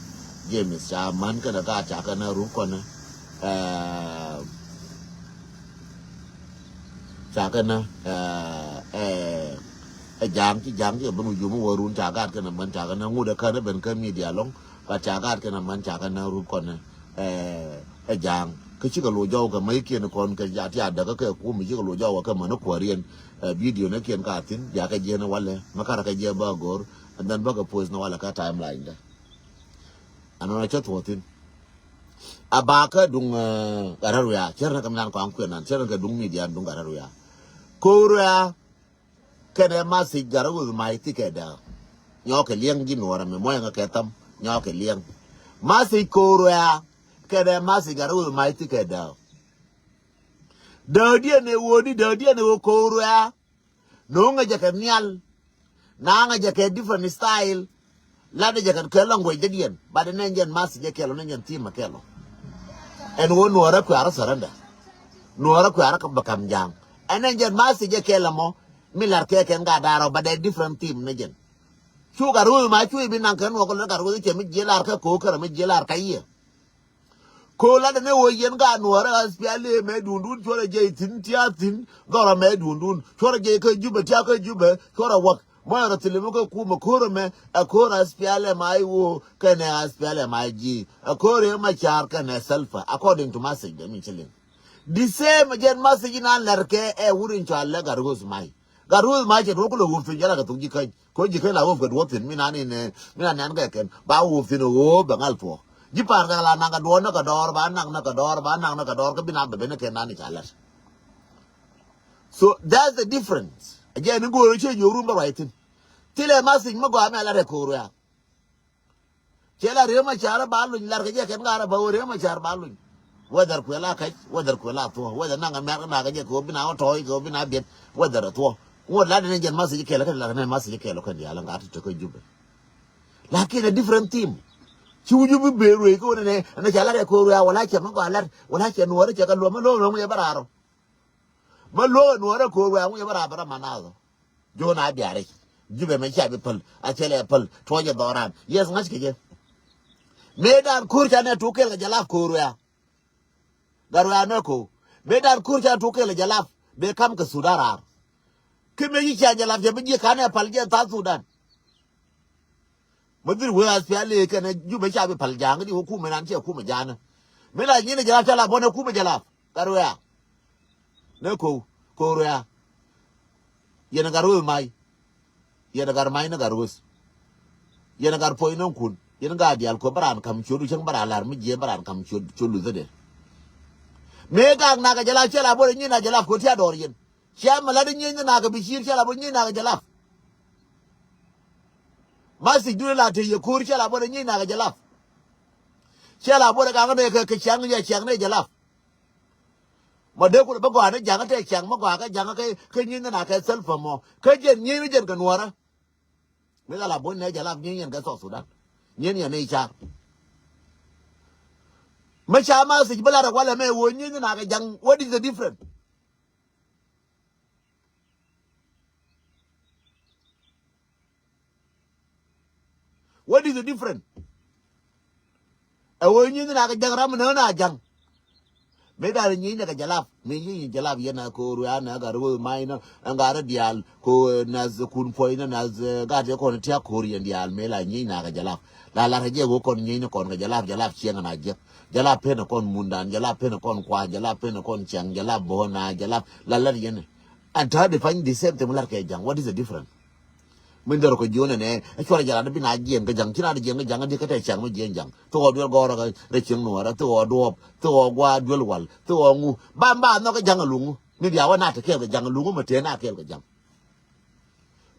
James ca män kɛnɛ ka ca kɛnɛ rup kɔnɛ. Ɛ ca kɛnɛ ɛ ɛ ɛ ja̱a̱ŋ ci ja̱a̱ŋ ci kɛ ben wi̱c yom wä run ca gaat kɛnɛ män ca kɛnɛ ŋut ɛ känɛ ben kä media lɔŋ. But ca gaat kɛnɛ män ca kɛnɛ rup kɔnɛ ɛ ɛ ja̱a̱ŋ kä cikɛ lo̱c jɔw kɛ mäc kiɛn kɔn kɛ ca ti adäkä kɛ kum cikɛ lo̱c jɔw kɛ män kuäriɛn. Ɛ video ni kiɛn ka thi̱n bia kɛ jiɛn walɛ mɛ karɛ kɛ jiɛ bä go̱r. And then bä kɛ post ni walɛ kä timeline dɛ. Anɔnɔ cä thuɔ̱thin. A ba kä duŋ ɛ gat rɛ̈t wiaa cär ni kɛ mi nan kɔaŋ kuɛn nan cär ni kɛ duŋ media duŋ gat rɛ̈t wiaa. Ko̱r wiaa kɛnɛ message gat rɛ̈t wi̱i̱ mac thikɛ dääk. Nyɔɔkɛ liɛŋ ji̱ nuɔɔrɛ mɛ muɔ̱yɛ ŋä kɛ thäm nyɔɔkɛ liɛŋ. Message ko̱r wiaa kɛnɛ message gat rɛ̈t wi̱i̱ mac thikɛ dääk. Dääkdiɛn ɛ ɣöö ni dääkdiɛn ɛ ɣöö ko̱r wiaa. No̱o̱ŋɛ jɛ kɛ nhial. Naŋɛ jɛ kɛ different style. Latdɛ jɛ kɛ kɛ language dädiɛn. But nɛ jɛn message jɛ kɛl ɔ nɛ jɛn theme ɛ kɛl ɔ. Ɛn ɣöö nuɔɔrä kuaarä surrender. Nuɔɔrä kuaarä bɛ ka̱m ja̱a̱ŋ. Ɛn nɛ jɛn message jɛ kɛl ɛmɔ. Mi lar kɛ kɛn ka da̱rä but ɛ different theme nɛ jɛn. Cu gat ro̱o̱th ma cu i̱ bi naŋ kɛ nuɔɔk lät gat ro̱o̱th i̱ cɛ mi jiɛl ar kä ko̱o̱k kärä mi jiɛl ar kä yiëë. Ko̱o̱l latdɛ ni ɣöö yɛn ka nuɔɔrä S P L A mɛ duundun cuɔrɛ jɛ i̱ thi̱n tia̱a̱ thi̱n dhɔrɔ mɛ duundun cuɔrɛ jɛ kä Jubɛ tia̱a̱ kä Jubɛ cuɔrɛ wäk. Mɔc rɔ thili mi kä kumɛ ko̱rä mɛ ɛ ko̱rä S P L M I O kɛnɛ S P L M I G ɛ ko̱rä ma ca̱a̱r kɛnɛ Salva according to message dɛ mi ci liŋ. The same jɛn message in an lɛr kɛ ɛ wut in cɔal lɛ gat ro̱o̱th mac. Gat ro̱o̱th mac cɛ duɔ̱k kulɛ wop thi̱n jɛ la kɛ thok ji̱ käny. Ko ji̱ kä la wop kɛ duɔ̱ɔ̱p thi̱n mi nan in mi nan nɛn kɛ kɛn ba wop thi̱n ɣöö bɛ ŋal thuɔ̱k. Ji̱ pa̱a̱r kɛ la naŋ kɛ duɔ̱ɔ̱r ni kɛ dɔɔr ba naŋ ni kɛ dɔɔr ba naŋ ni kɛ dɔɔr kä bi na bɛ ben ni kɛn nan in ca lät. So that's the difference. Jɛ ni go̱o̱r cɛ yio̱w run bä ruac thi̱n. Thilɛ message mi gɔaa mi a lat ɛ ko̱o̱r wɛ̈ɛ̈. Cɛ la Riek Machar ba luny lar kɛ jɛ kɛn ŋa̱r ba wä Riek Machar ba luny. Whether kuɛ la kac, whether kuɛ la thuɔ, whether naŋ America na kɛ jɛ kɛ wä bi na wä tɔɔy kɛ wä bi na biɛt, whether thuɔ. Ŋuɔt la dɛn jɛn message kɛl kɛn la kɛn message kɛl kɛn diaal ŋa̱r ti te kä Jubɛ. Lakin a different theme. Ci wi̱c bi ben ruëë kɛ wä nɛ nɛ ca lat ɛ ko̱o̱r wɛ̈ɛ̈ wala cɛ mi gɔaa lat wala cɛ nuɔɔr cɛ kɛ luɔm mi lo̱o̱m lo̱o̱m yɛ bä raar. Bä luɔk ɛ nuɔɔr ɛ ko̱o̱r wɛ̈ɛ̈ ŋuc ɛ bä raar bä ram man nath ɔ. Jo̱o̱n a biaaric. Jubɛ mɛ cia bi päl a cɛ lɛ päl tuɔɔc ɛ dhɔran. Yes ŋa̱c kɛ jɛ. Mëë dan ko̱o̱r ca nɛ tuk kɛl kɛ jɛ lap ko̱o̱r wɛ̈ɛ̈. Gat wɛ̈ɛ̈ nɛ ko̱o̱r mëë dan ko̱o̱r ca tuk kɛl kɛ jɛ lap bɛ kam kɛ Sudan raar. Kä mëë ci cia jɛ lap cɛ bi jiɛ kanɛ pal jɛ thath Sudan. Mä dhil wee aspial ëë kɛnɛ Jubɛ ca bi pal ja̱a̱ŋ di wä kumɛ nan cɛ kumɛ ja̱a̱ŋ. Mi la nyin ɛ jɛ lap ca la bɔnɛ kumɛ jɛ lap gat wɛ̈ɛ̈. Nɛ ko̱w ko̱w ruɛ̈ɛ̈. Yɛn ɛ gat ruëëth mac. Yɛn ɛ gat mac ni gat ruëëth. Yɛn ɛ gat puɔ̱ny nɔŋ kun yɛn gat diaal kuɛ bä raan ka̱m ciöt cäŋ bä raan la̱r mi jiɛɛn bä raan ka̱m ciöt ciöt luthädɛ. Mëë gak nak ɛ jɛ lap cɛ la bɔnɛ nyin na jɛ lap ko̱ tiat dɔɔr yɛn. Cia mi lat inyieeny ni nakä bi ciir cia la bä nyieny nakä jɛ lap. Message duni la te yɛ ko̱r cia la bä nyieny nakä jɛ lap. Cia la bä kakä ne kɛ ciaŋ yɛ ciaŋ ne jɛ lap. Ma dee kulɛ bä gɔaa ni jaŋä tɛ ciaŋ ma gɔaa kä jaŋä kä, kä nyieny ni na kɛ thäl pä mɔ. Kä jɛn nyieny ni jɛn kɛ nuɔrä. Mi dhal a buɔ̱ny nɛ jɛ lap nyieny yɛn kɛ South Sudan. Nyieny yɛn ni car. Mi ca ma thic bi lar ɛ walɛ mɛ wä nyieny ni na kɛ jaŋ. What is the difference? What is the difference? Ɛ wee nyieny na kɛ jaŋ ram ni na jaŋ. Mëë dan nyieny na kɛ jalap. Mëë nyieny jalap yɛn a ko̱o̱r wee a na gat wee may na ɛn gat rɛ diaal ko nas kun puɔy na nas gat yɛ kɔn tiak ko̱o̱r yɛn diaal mëë la nyieny na kɛ jalap. La lat kɛ jɛ wee kɔn nyieny ni kɔn kɛ jalap jalap ciɛŋ na jiɛk. Jalap pen kɔn mundan jalap pen kɔn kua jalap pen kɔn ciɛŋ jalap bo̱o̱ na jalap la lat yɛn. And third define the same thing lat kɛ jaŋ. What is the difference? Min dɛr kɔ jiön ɛnɛ ɛ cuarɛ jɛ lat bi na jiɛn kä ja̱ŋ ci na di jiɛn kä ja̱ŋ di kä tɛ cɛŋ mi jiɛn ja̱ŋ. Thok ɔ duel gɔrɔ kä rɛ cieŋ nuɔrɛ thok ɔ duɔp thok ɔ gua duel wal thok ɔ ŋu. Ba ba nhɔk kä ja̱ŋ a luŋu ni dia wä na te kɛɛl kä ja̱ŋ a luŋu mɛ te na kɛɛl kä ja̱ŋ.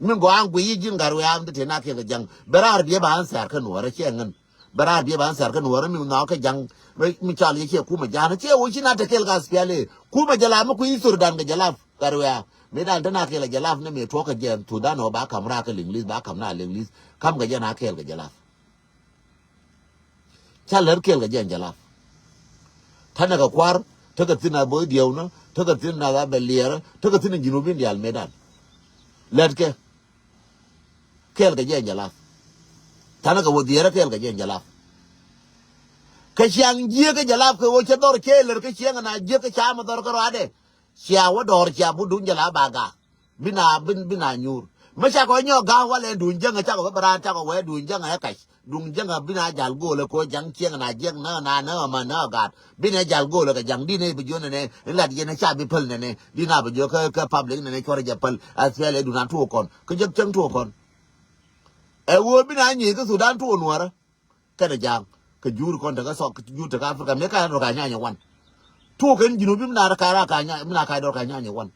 Min gɔ an gui yi ji̱n gat wɛ an te na kɛɛl kä ja̱ŋ bɛ raar biɛ ba an thɛr kä nuɔrɛ cɛ ŋän. Bɛ raar biɛ ba an thɛr kä nuɔrɛ mi nhɔk kä ja̱ŋ. Mi cal yɛ cɛ kumɛ ja̱n cɛ wä ci na te kɛɛl kä aspiali kumɛ jɛ la mi ku yi thor dan kɛ jɛ la. Gat wɛ a mi dan te na kɛɛl kä jɛ la ni mi tuɔk kä jɛ thu dan ɔ ba kam raar kä liŋlis ba kam na liŋlis. Kam kɛ jɛ na kɛɛl kɛ jɛ la. Ca lär kɛɛl kɛ jɛ jɛ la. Tanɛ kɛ kuar tekɛ thin a boy diɛw ni tekɛ thin na bɛ liɛrɛ tekɛ thin a ji̱n wä bin dial mi dan. Lɛt kɛ kɛɛl kɛ jɛ jɛ la. Tanɛ kɛ wä diɛrɛ kɛɛl kɛ jɛ jɛ la. Kɛ ciaŋ jiek kɛ jɛ la kɛ wä cɛ dhɔr kɛɛl lär kɛ ciaŋ na jiek kɛ ca mi dhɔr kɛ ruadɛ. Cia wä dɔɔr cia but duŋ jɛ la ba gaak. Bi na bi na nyuur mi cakɔ nyɔk ga̱a̱ŋ walɛ duŋ jäŋä cakɔ bä bä raan cakɔ wee duŋ jäŋä ɛ kac. Duŋ jäŋä bi na jal go̱o̱lä ko ja̱ŋ cieŋ na jiäk nä na nä ma nä gaat bi na jal go̱o̱lä kɛ ja̱ŋ di nɛ bi jiön nɛ in lat yɛn ca bi päl nɛ nɛ di na bi jiö kä kä public nɛ nɛ cuɔrɛ jɛ päl. Aspiali duŋ na tuɔ kɔn kä jek cäŋ tuɔ kɔn. Ɛ wee bi na nyiey kä Sudan tuɔ nuɔrä. Kɛnɛ ja̱a̱ŋ kɛ jur kɔn tekɛ thɔk kɛ jur tekɛ Africa mëë ka̱n dɔr ka nyanyɛ wan. Tuɔk kɛn ji̱n wä bi mi na ka̱n dɔr ka nyanyɛ wan.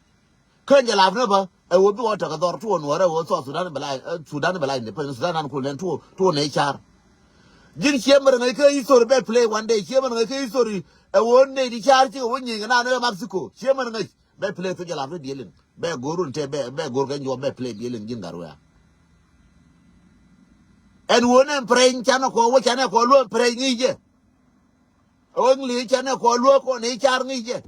Kɛn jɛ lap ni bä ɛ wä bi wä tekɛ dhɔr tuɔn wä rɛ wä South Sudan bɛ la independent Sudan nan kul nɛn tuɔn nɛ car. Ji̱n ciɛ mɛ rɛ ŋäc kä history bɛ play one day ciɛ mɛ rɛ ŋäc kä history. Ɛ wä nɛ di car cikɛ wä nyieny kɛ nan ɛ Mexico ciɛ mɛ rɛ ŋäc. Bɛ play thok jɛ lap ni dieliŋ bɛ go̱r run te bɛ go̱r kɛ nyuɔp bɛ play dieliŋ ji̱n gat wea. Ɛn wä nɛ prɛny canɛ kɔ wä canɛ kɔ luɔ prɛny ŋi̱i̱c jɛ. Ɛ wä ŋi̱i̱c canɛ kɔ luɔ kɔ ni car ŋi̱i̱c jɛ.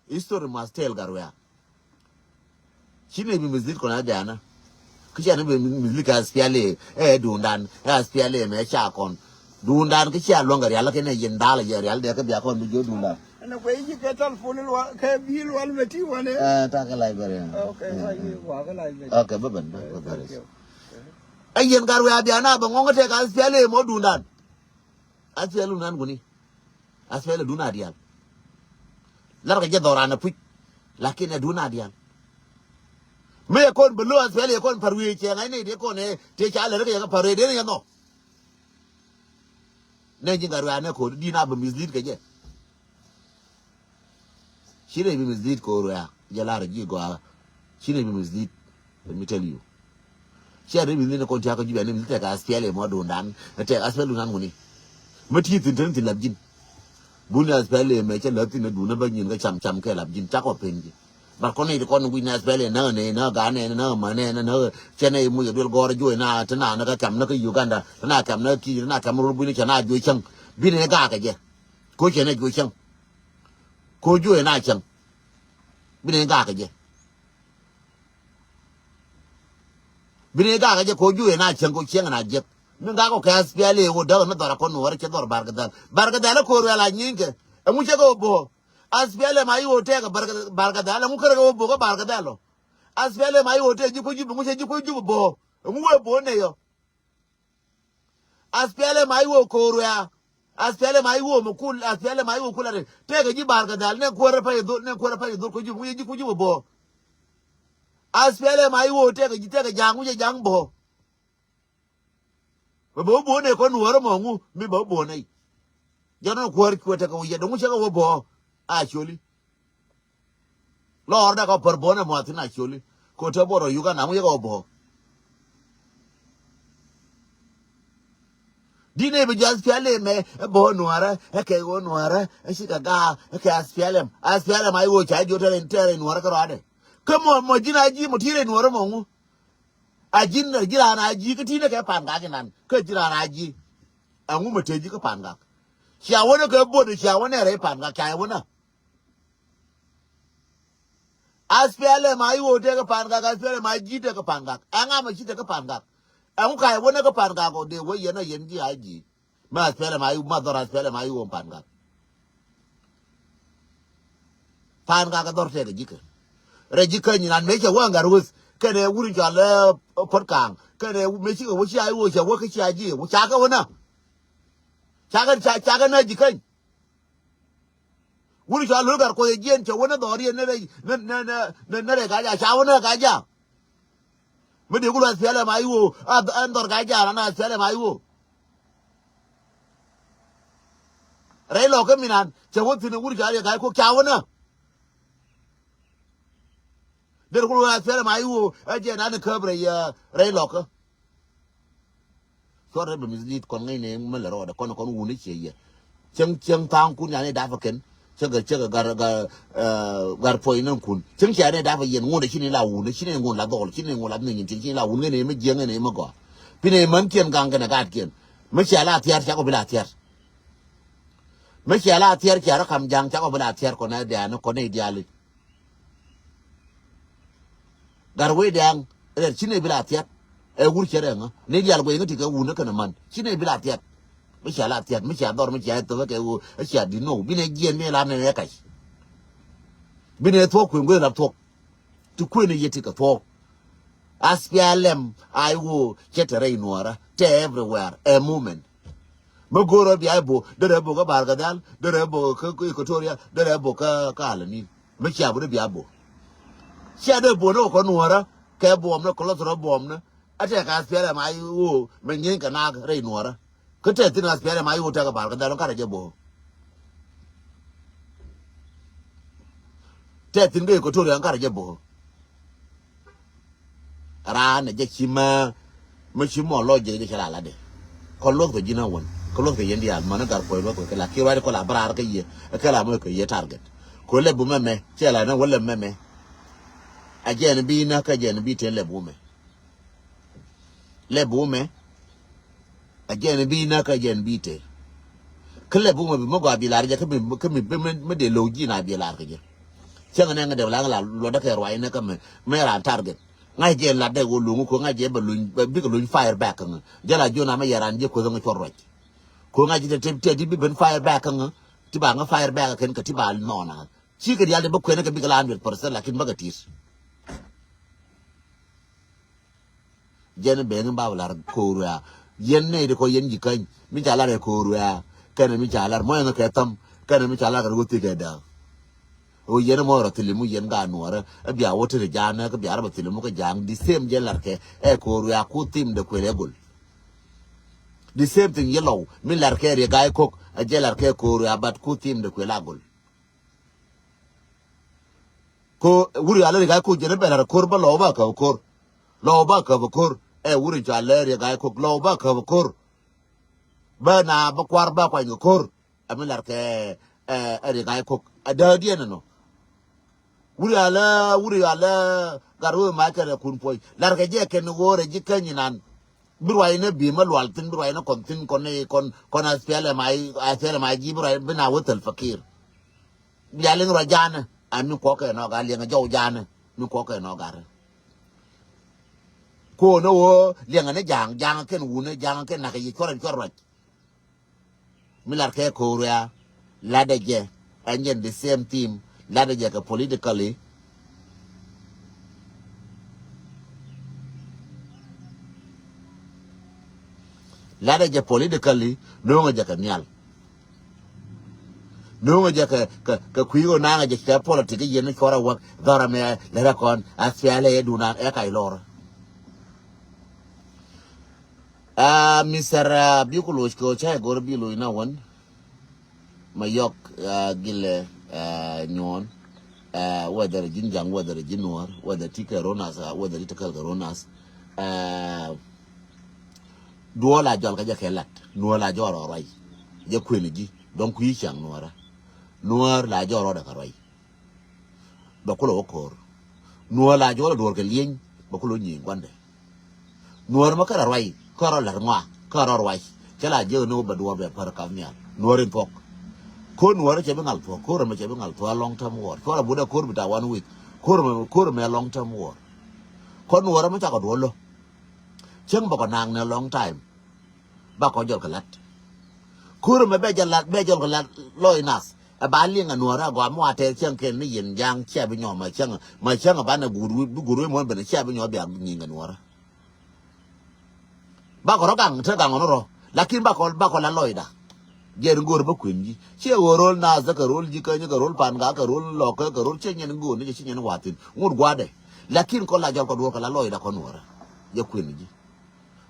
History must tell gat wea. Ci ni bi mislead kɔn a jana. Kä cia ni bi mislead kɛ aspiali ɛ duundan ɛ aspiali mɛ ca kɔn. Duundan kä cia luɔ̱ŋ kɛ rial kɛ nɛ yin dal jɛ rial dɛ kä bia kɔn bi jiö duundan. Ɛn kuɛ yi kɛ tal puli lual kɛ bi lual mɛ ti wane. Ɛ ta kɛ library. Okay, wa yi wa kɛ library. Okay, bä ben bä bä bä. Ɛ yin gat wea bia na bɛ ŋɔŋ tɛ kɛ aspiali mɔ duundan. Aspiali duundan kuni. Aspiali duun a dial. Lar kɛ jɛ dhɔran a puc. Lakin ɛ duun a dial. Mi yɛ kɔn bɛ lo aspiali yɛ kɔn par wiee cɛ ŋa̱c ni ti kɔn ɛ ti ca lɛ ri kɛ yɛ kɛ par wiee dee ni yɛ nhɔ. Nɛ ji̱ gat wea nɛ ko̱r di na bɛ mislead kɛ jɛ. Ci rɛy bi mislead ko̱r wea jɛ lar ji̱ gɔaa. Ci rɛy bi mislead. Let me tell you. Ci a rɛy bi mislead ni kɔn tiakä ji̱ bia ni mislead tɛk aspiali mɔ duundan. Tɛk aspiali duundan kuni. Mä ti thin thin thin lap ji̱n. Bun aspiali mɛ cɛ lap thin duun bä nyin kä cam cam kɛ lap ji̱n cakɔ pen ji̱. But kɔn ni ti kɔn wi̱c ni aspiali nä ni nä ga ni nä ma ni nä cɛ ni muc a duel gɔr juɔy na ti na ni kä kam ni kä Uganda ti na kam ni kä Kenya ti na kam rul buini cɛ na juɔy cäŋ. Bi ni gakɛ jɛ. Ko cɛ ni juɔy cäŋ. Ko juɔy na cäŋ. Bi ni gakɛ jɛ. Bi ni gakɛ jɛ ko juɔy na cäŋ ko cieŋ na jiɛk. Mi gakɔ kɛ aspiali wä däk ni dhɔr a kɔn wä rɛ cɛ dhɔr barkɛ dhal barkɛ dhal a ko̱r wɛl a nyinkɛ. Ɛŋu cɛ kɛ wä bo̱o̱. Aspiali ma yi wä tɛk barkɛ dhal ɛŋu kärɛ kɛ wä bo̱o̱ kä barkɛ dhal lɔ. Aspiali ma yi wä tɛk ji̱ ko ji̱ bi ŋu cɛ ji̱ ko ji̱ bi bo̱o̱. Ɛŋu wä bo̱o̱ nɛ yɔ. Aspiali ma iwo ko̱o̱r wɛ̈ɛ̈. Aspiali ma iwo mi kul, aspiali ma iwo kul ate. Tëëkɛ ji̱ barkɛ dhal, ne kuäärä pɛy dhol, ne kuäärä pɛy dhol, kui̱ ji̱, kui̱ ji̱, kui̱ ji̱ bä bä. Aspiali ma iwo tëëkɛ ji̱, tëëkɛ ja̱a̱ŋ, kui̱ ji̱ ja̱a̱ŋ bä. Bɛ bä bä ne kɔn nuɔ̱ɔ̱rä mɔ ŋu, mi bä bä ne. Jɔn kuäär kuɛ tekɛ wä yɛ, dɔ̱ŋ cɛ kɛ wä bä. A coli. Lɔɔr dɛ kɔ pär bo̱o̱n ɛ muath thi̱n a ciöli. Ko̱ te bot rɔ Uganda ŋu yɛ kɔ bo̱o̱. Di nɛ bi jɛ SPLM ɛ bä nuɔrä ɛ kɛ ɣöö nuɔrä ɛ ci kɛ gaak ɛ kɛ SPLM. SPLM a i̱ ɣöö ca ji̱ ɣöö tɛrɛ tɛrɛ nuɔrä kä rɔadɛ. Kä mɔ mɔ ji̱n a ji̱ mɔ ti̱i̱ rɛ nuɔrä mɔ ŋu. A ji̱n a ji̱ raan a ji̱ kä ti̱i̱ nɛ kɛ pa̱a̱n gak inan kä ji̱ raan a ji̱. Ɛŋu mɛ te ji̱ kä pa̱a̱n gak. Cia wänä kɛ bo̱o̱dɛ cia wänä rɛy pa̱a̱n gak ca wänä. SPLM a i̱ ɣöö tekɛ pa̱a̱n gak, SPLM a ji̱ tekɛ pa̱a̱n gak. Ɛŋa mɛ ci tekɛ pa̱a̱n gak. Ɛŋu ka̱a̱c wänä kä pa̱a̱n gak ɔ dee wä yɛn a yɛn ji̱ a ji̱. Mɛ SPLM a i̱ ma dhɔr SPLM a i̱ ɣöö pa̱a̱n gak. Pa̱a̱n gak a dhɔr tekɛ ji̱ kɛ. Rɛ ji̱ käny inan mëë cɛ wä ŋa̱r wäth kɛnɛ wur in cɔal ɛ Puɔt Ka̱a̱ŋ kɛnɛ mëë cikɛ wä ci a i̱ ɣöö cɛ wä kä ci a ji̱ wä ca kɛ wänä. Ca kɛ ca ca kɛ nä ji̱ käny. Wun cua lo̱l Gatkuɔth ɛ jiɛn cɛ wä ni dhɔriɛn ni rɛy ni ni ni ni rɛy Gaja ca wä ni Gaja. Mi dee ku luath SPLM a iwo a ɛn dhɔr Gaja ran a SPLM a iwo. Rɛy lɔk kä minan cɛ wä thin wun cua riɛk a ikok ca wä ni. Dee ku luath SPLM a iwo a jiɛn an ikäp rɛy rɛy lɔk kä. Cuɔt rɛ bɛ mislead kɔn ŋäcnɛ mi lɛ rɔɔdɛ kɔn kɔn wuni ciɛ yɛ. Cieŋ cieŋ tha̱a̱ŋ kun yani dap kɛn. Cɛ gɛ cɛ gɛ gar gar eh, gar puɔy nɛn kun. Cieŋ cia ni dap yɛn ŋun ci ni la wun ci ni ŋun la dhɔl ci ni ŋun la ni nyin ci ni la wun ŋäcnɛ mi jiɛŋ ŋäcnɛ mi gɔaa. Pi ni män kiɛn gaŋ kɛn gat kiɛn. Mi cia la thiar ca kɔ bi la thiar. Mi cia la thiar cia rɔ kam jaŋ ca kɔ bi la thiar kɔn ɛ diaani kɔn ɛ diaali. Gat wee diaŋ rɛr ci nɛ bi la thiat. Ɛ wur cɛ rɛ ŋä ni dial guey ŋä ti kɛ wun ɛ kɛn man ci nɛ bi la thiat. Mi cia la thiat mi cia dhɔr mi cia thop kɛ wo ɛ cia di no bi nɛ jiɛn mi la nɛ nɛ kac. Bi nɛ thuɔk kueŋ guey la thuɔk. Ti kueŋ yɛ ti kɛ thuɔk. SPLM a iwo cɛ te rɛy nuɔrä te everywhere ɛ movement. Mi go̱o̱rä bia i̱ bo̱ derɛ bo̱ kä Barkadhal derɛ bo̱ kä Equatoria derɛ bo̱ kä kä Alanil. Mi cia bo̱ dee bia bo̱ cia dee bo̱ ni wä kä nuɔrä kɛ buɔmni kɛ lɔth rɔ buɔmni. A tɛk SPLM a iwo mɛ nyieeny kɛ naak rɛy nuɔrä. Kä tɛk thin SPLM a iwo tɛk kä Barkadhal kä rɛ jɛ bo̱. Tɛk thin kä Equatoria kä rɛ jɛ bo̱. Raan ɛ jɛ ci mɛ mɛ ci mɔ lɔ jɛ jɛ cɛ la latdɛ. Kɔ luɔth kɛ ji̱n a wän kɔ luɔth kɛ yɛn diaal mɔ ni gar kuɔy luɔth kɛ kɛ la ki ruac kɔ la bä raar kä yɛ kɛ la mɔ kɛ yɛ target. Kɔ lɛ bu mɛ mɛ cɛ la ni wä lɛ mɛ mɛ. A jɛ ni bi na kä jɛ ni bi te lɛ bu mɛ. Lɛ bu mɛ. A jɛn bi na kä jɛn bi te. Kä lɛ bumɛ bi mɛ gɔaa bi lar jɛ kä mi kä mi bi mɛ dee low ji̱ na bi lar kä jɛ. Cäŋ nɛ ŋä dee la ŋä la luɔt dä kɛ ruac nɛ kä mɛ mɛ ran target. Ŋa̱c jɛ lat dee wä luŋ ko ŋa̱c jɛ bɛ luny bikɛ luny fire back kä ŋä. Jɛ la jiɔn amɛ yɛ ran jɛ kueth ŋä cuɔr ruac. Ko ŋa̱c jɛ te te ti bi ben fire back kä ŋä. Ti ba ŋä fire back kɛn kä ti ba nɔɔna. Cikɛ dial dee bä kuɛn kä bikɛ la hundred percent lakin bä kɛ tit. Jɛn ben ba lar ko̱o̱r wia. Yɛn nɛy di kɔ yɛn ji̱ käny mi ca lar ɛ ko̱o̱r wia. Kɛnɛ mi ca lar mɔyɛ ŋä kɛ thäm kɛnɛ mi ca lar kɛ rot thik kɛ dääk. Ɣöö yɛn mɔ rɔ thilimu yɛn gaa nuɔrä ɛ bia wä ti ri ja̱a̱n kä bia rɔ bä thilimu kä ja̱a̱n the same jɛn lar kɛ ɛ ko̱o̱r wia ku thim de kuël ɛ gol. The same thing yɛ lɔw mi lar kɛ ri ga̱a̱c ko̱k ɛ jɛ lar kɛ ko̱o̱r wia but ku thim de kuël a gol. Ko wuri ala ri ga̱a̱c ko̱k jɛn ɛ bɛ lar ko̱o̱r bä lɔw bä käp ko̱o̱r. Lɔw ba käp ko̱r ɛ wuri cua lɛ riek ay kok lɔw ba käp ko̱r. Bä na bä kuar ba kuany kɛ ko̱r. Ɛ mi lar kɛ ɛ riek ay kok ɛ däädiɛn ɛnɔ. Wuri alɛ wuri alɛ gat wee mac kɛ rɛ kun puɔc lar kɛ jɛ kɛn ɣöö rɛ ji̱ käny inan. Bi ruac inɛ bi mä lual thin bi ruac inɛ kɔn thin kɔn ni kɔn kɔn aspiɛlɛ ma aspiɛlɛ ma ji̱ bi ruac bi na wee thil fakir. Bia liŋ rɔ janɛ a mi kuɔkɛ nɔ gat liɛŋ a jɔw janɛ mi kuɔkɛ nɔ gat. Ko̱n ɛ ɣöö liɛŋɛ ni ja̱a̱ŋ ja̱a̱ŋ kɛn wunä ja̱a̱ŋ kɛn nakä yi cuɔr ɛn cuɔr ruac. Mi lat kɛ ko̱o̱r wia lat ɛ jɛ ɛn jɛn the same thing lat ɛ jɛ kɛ politically. Lat ɛ jɛ politically no̱o̱ŋ ɛ jɛ kɛ nhial. No̱o̱ŋ ɛ jɛ kɛ kɛ kɛ kui̱ ɣöö naŋ ɛ jɛ kɛ politic yɛn ni cuɔr ɛ wäk dhɔr ɛmɛ lɛt ɛ kɔn a thialɛ ɛ dunan ɛ kac lɔr. A Mister Biku Loc kɛ ɣöö ca ɛ go̱r bi loc na wän. Ma yɔk gilɛ nyuɔn whether ji̱n ja̱ŋ whether ji̱n nuɔ̱ɔ̱r whether ti kɛ ronas whether ti kɛ kɛ ronas. Duɔ̱ɔ̱r la jɔl kɛ jɛ kɛ lat. Nuɔ̱ɔ̱r la jɔl rɔ ruac. Jɛ kuën ji̱. Dɔ̱ŋ kui̱ ciaŋ nuɔ̱ɔ̱rä. Nuɔ̱ɔ̱r la jɔl rɔ dɛ kɛ ruac. Bɛ kulɛ wä ko̱o̱r. Nuɔ̱ɔ̱r la jɔl duɔ̱ɔ̱r kɛ lieny. Bɛ kulɛ wä nyieny gua̱ndɛ. Nuɔ̱ɔ̱r mɛ kärɛ ruac. Kärɛ la̱t ŋɔa. Kärɛ ruac. Cɛ la jiäk ni wä bɛ duɔ̱ɔ̱r bɛ pär kap nhial. Nuɔ̱ɔ̱r in thuɔ̱k. Ko̱r nuɔ̱ɔ̱r cɛ bi ŋal thuɔ̱k. Ko̱r mɛ cɛ bi ŋal thuɔ̱k a long term war. Cua la but ɛ ko̱r bi ta one week. Ko̱r mɛ, ko̱r mɛ long term war. Kɔn nuɔ̱ɔ̱r mɛ cakɔ duɔ̱ɔ̱r lo̱. Cäŋ bɛ kɔ naŋ ni long time. Ba kɔ jɔl kɛ lat. Ko̱r mɛ bɛ jɛ lat, bɛ jɔl kɛ lat lɔc nath. Ɛ ba liŋ ɛ nuɔ̱ɔ̱rä gɔaa mi wa tɛɛr cäŋ kɛn ni yɛn ja̱a̱ŋ cia bi nyɔm mɛ cäŋ, mɛ cäŋ ɛ banɛ guut wi̱i̱, bi guut wi̱i̱ muɔ̱n ben cia bi nyɔm bia nyiŋ ɛ nuɔ̱ɔ̱rä. Ba kɔ rɔ gaŋ, te gaŋ ɔ ni rɔ. Lakin ba kɔ, ba kɔ lat lɔcda. Jɛn go̱o̱r bä kuën ji̱. Ciɛ ɣöö ro̱l nath kɛ ro̱l ji̱ käny kɛ ro̱l pan gak kɛ ro̱l lɔk kɛ kɛ ro̱l ciɛ nyɛn go̱o̱r ni ciɛ nyɛn wathin. Ŋut gua̱dɛ. Lakin kɔ la jɔl kɔ duɔ̱ɔ̱r kɛ lat lɔcda kɔ nuɔ̱ɔ̱rä. Jɛ kuën ji̱.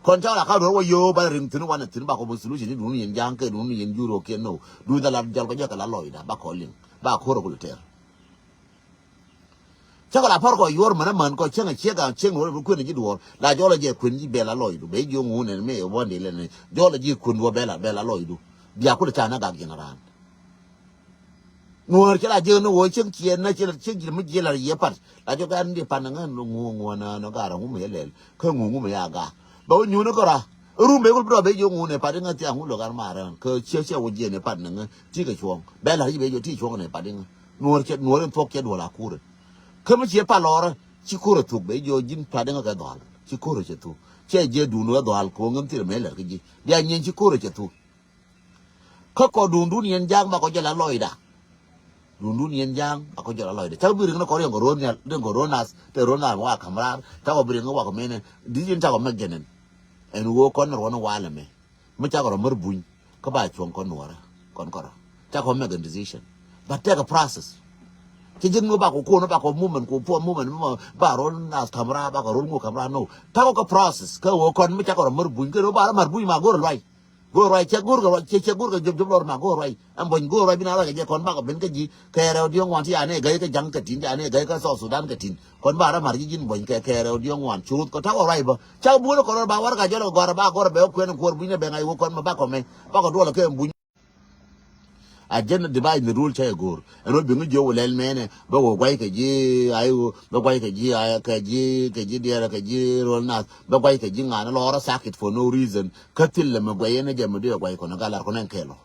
Kɔn ca la ka duɔ̱ɔ̱r wä yio̱o̱ ba riŋ thi̱n wanɛ thi̱n ba kɔ bä solution ni duun yɛn ja̱a̱ŋ kɛ duun yɛn jur ɔ kiɛn no. Duun la jɔl kɔ jɛ kɛ lat lɔcda ba kɔ liŋ. Ba ko̱r ɔ kul tɛr. Cä kɛ la pär kɔ yuɔr mänä män kɔ cäŋ a ciek a cieŋ wä bi kuën ji̱ duɔɔr. La jɔl a jɛ kuën ji̱ bɛ la lɔcdu. Bɛ ji̱ ŋun ɛn mëë wä ni lɛ ni. Jɔl a ji̱ kuën wä bɛ la, bɛ la lɔcdu. Bia kulɛ ca na gak ji̱n raan. Nuɔ̱ɔ̱r cɛ la ji̱ ni wä cieŋ ciɛ na cɛ la cieŋ ji̱ mi ji̱ la yɛ pat. La jɔ gan di pan ŋä ŋu ŋu na na gar ŋu mi yɛ lɛl. Kä ŋu ŋu mi ya ga. Bɛ wä nyun kɔ ra. Rum bɛ kul bi dɔ bɛ ji̱ ŋun ɛ pat ŋä thiaŋ ŋu lɔ gan ma raan. Kä ciɛ ciɛ wä jiɛ ni pat ni ŋä. Ti kɛ cuɔ̱ŋ. Bɛ la ji̱ bɛ jɔ ti cuɔ̱ŋ ni pat ŋä. Nuɔ̱ɔ̱r cɛ, nuɔ̱ɔ̱r in thuɔ̱k cɛ duɔl a kuurɛ. Kä mi ciɛ pal lɔrä, ci ko̱rä thuk bɛ jiɔ ji̱n padiŋä kɛ dhɔal. Ci ko̱rä cɛ thuk. Cɛ jiɛ duundä dhɔal ko̱ŋ in thilɛ mëë lɛr kä ji̱. Bia nyin ci ko̱rä cɛ thuk. Kä kɔ duundun yɛn ja̱a̱ŋ ba kɔ jɛ la lɔcda. Duundun yɛn ja̱a̱ŋ ba kɔ jɛ la lɔcda. Cak bi riŋ ni kɔ riŋ kɔ ro̱o̱n nhial, riŋ kɔ ro̱o̱n nath, te ro̱o̱n nath mi wa ka̱m raar. Cak kɔ bi riŋ ni wa kɔ menɛ. Di ji̱n cak kɔ mɛk jɛnɛn. Ɛn ɣöö kɔn ni ruɔ̱n walɛ mɛ. Mi cakɔ rɔ mär buny kä ba cuɔ̱ŋ kɔn nuɔrä kɔn kɔrɔ cakɔ make a decision. But take a process. Cɛ ji̱n mi bakɔ ko̱n bakɔ movement kɔ puɔ movement mi ba rol nath ka̱m raar bakɔ rol ŋuɔ ka̱m raar no. Takɔ kɛ process kä ɣöö kɔn mi cakɔ rɔ mär buny kɛ rɔ ba rɔ mär buny ma go̱r luay. Go̱r luay cɛ go̱r kɛ luay cɛ cɛ go̱r kɛ jop jop lɔr ma go̱r luay. Ɛn buɔ̱ny go̱o̱r ruac bi na ruac kɛ jɛ kɔn bakɔ ben kä ji̱ kɛ rɛw diɔ̱ŋ wan ti anɛ gäi kä ja̱ŋ kä tin ti anɛ gäi kä South Sudan kä tin. Kɔn ba rɔ mar ji̱ ji̱n buɔ̱ny kɛ kɛ rɛw diɔ̱ŋ wan cuuth kɔ ta̱k ɔ ruac bä cak buɔ̱n kɔn rɔ ba warɛga jɔl kɛ gɔ̱a̱r ba gɔ̱r bɛ wä kuɛn kuɔr buny ni bɛ ŋa̱c wä kɔn ma bakɔ mɛ bakɔ duɔl kɛ buny. A jɛn divide ni rule cɛ go̱o̱r ɛn wä biŋ jiö wä lɛl mɛnɛ bä wä guay kɛ ji̱ ay wä bä guay kɛ ji̱ ay kɛ ji̱ kɛ ji̱ diɛɛr kɛ ji̱ rol nath bä guay kɛ ji̱ ŋa̱n lɔrä sakit for no reason. Kä thil lɛ mɛ guay ɛn jɛ mɛ duɛ guay kɔn ɛ gal lar kɔn ɛn kɛl ɔ.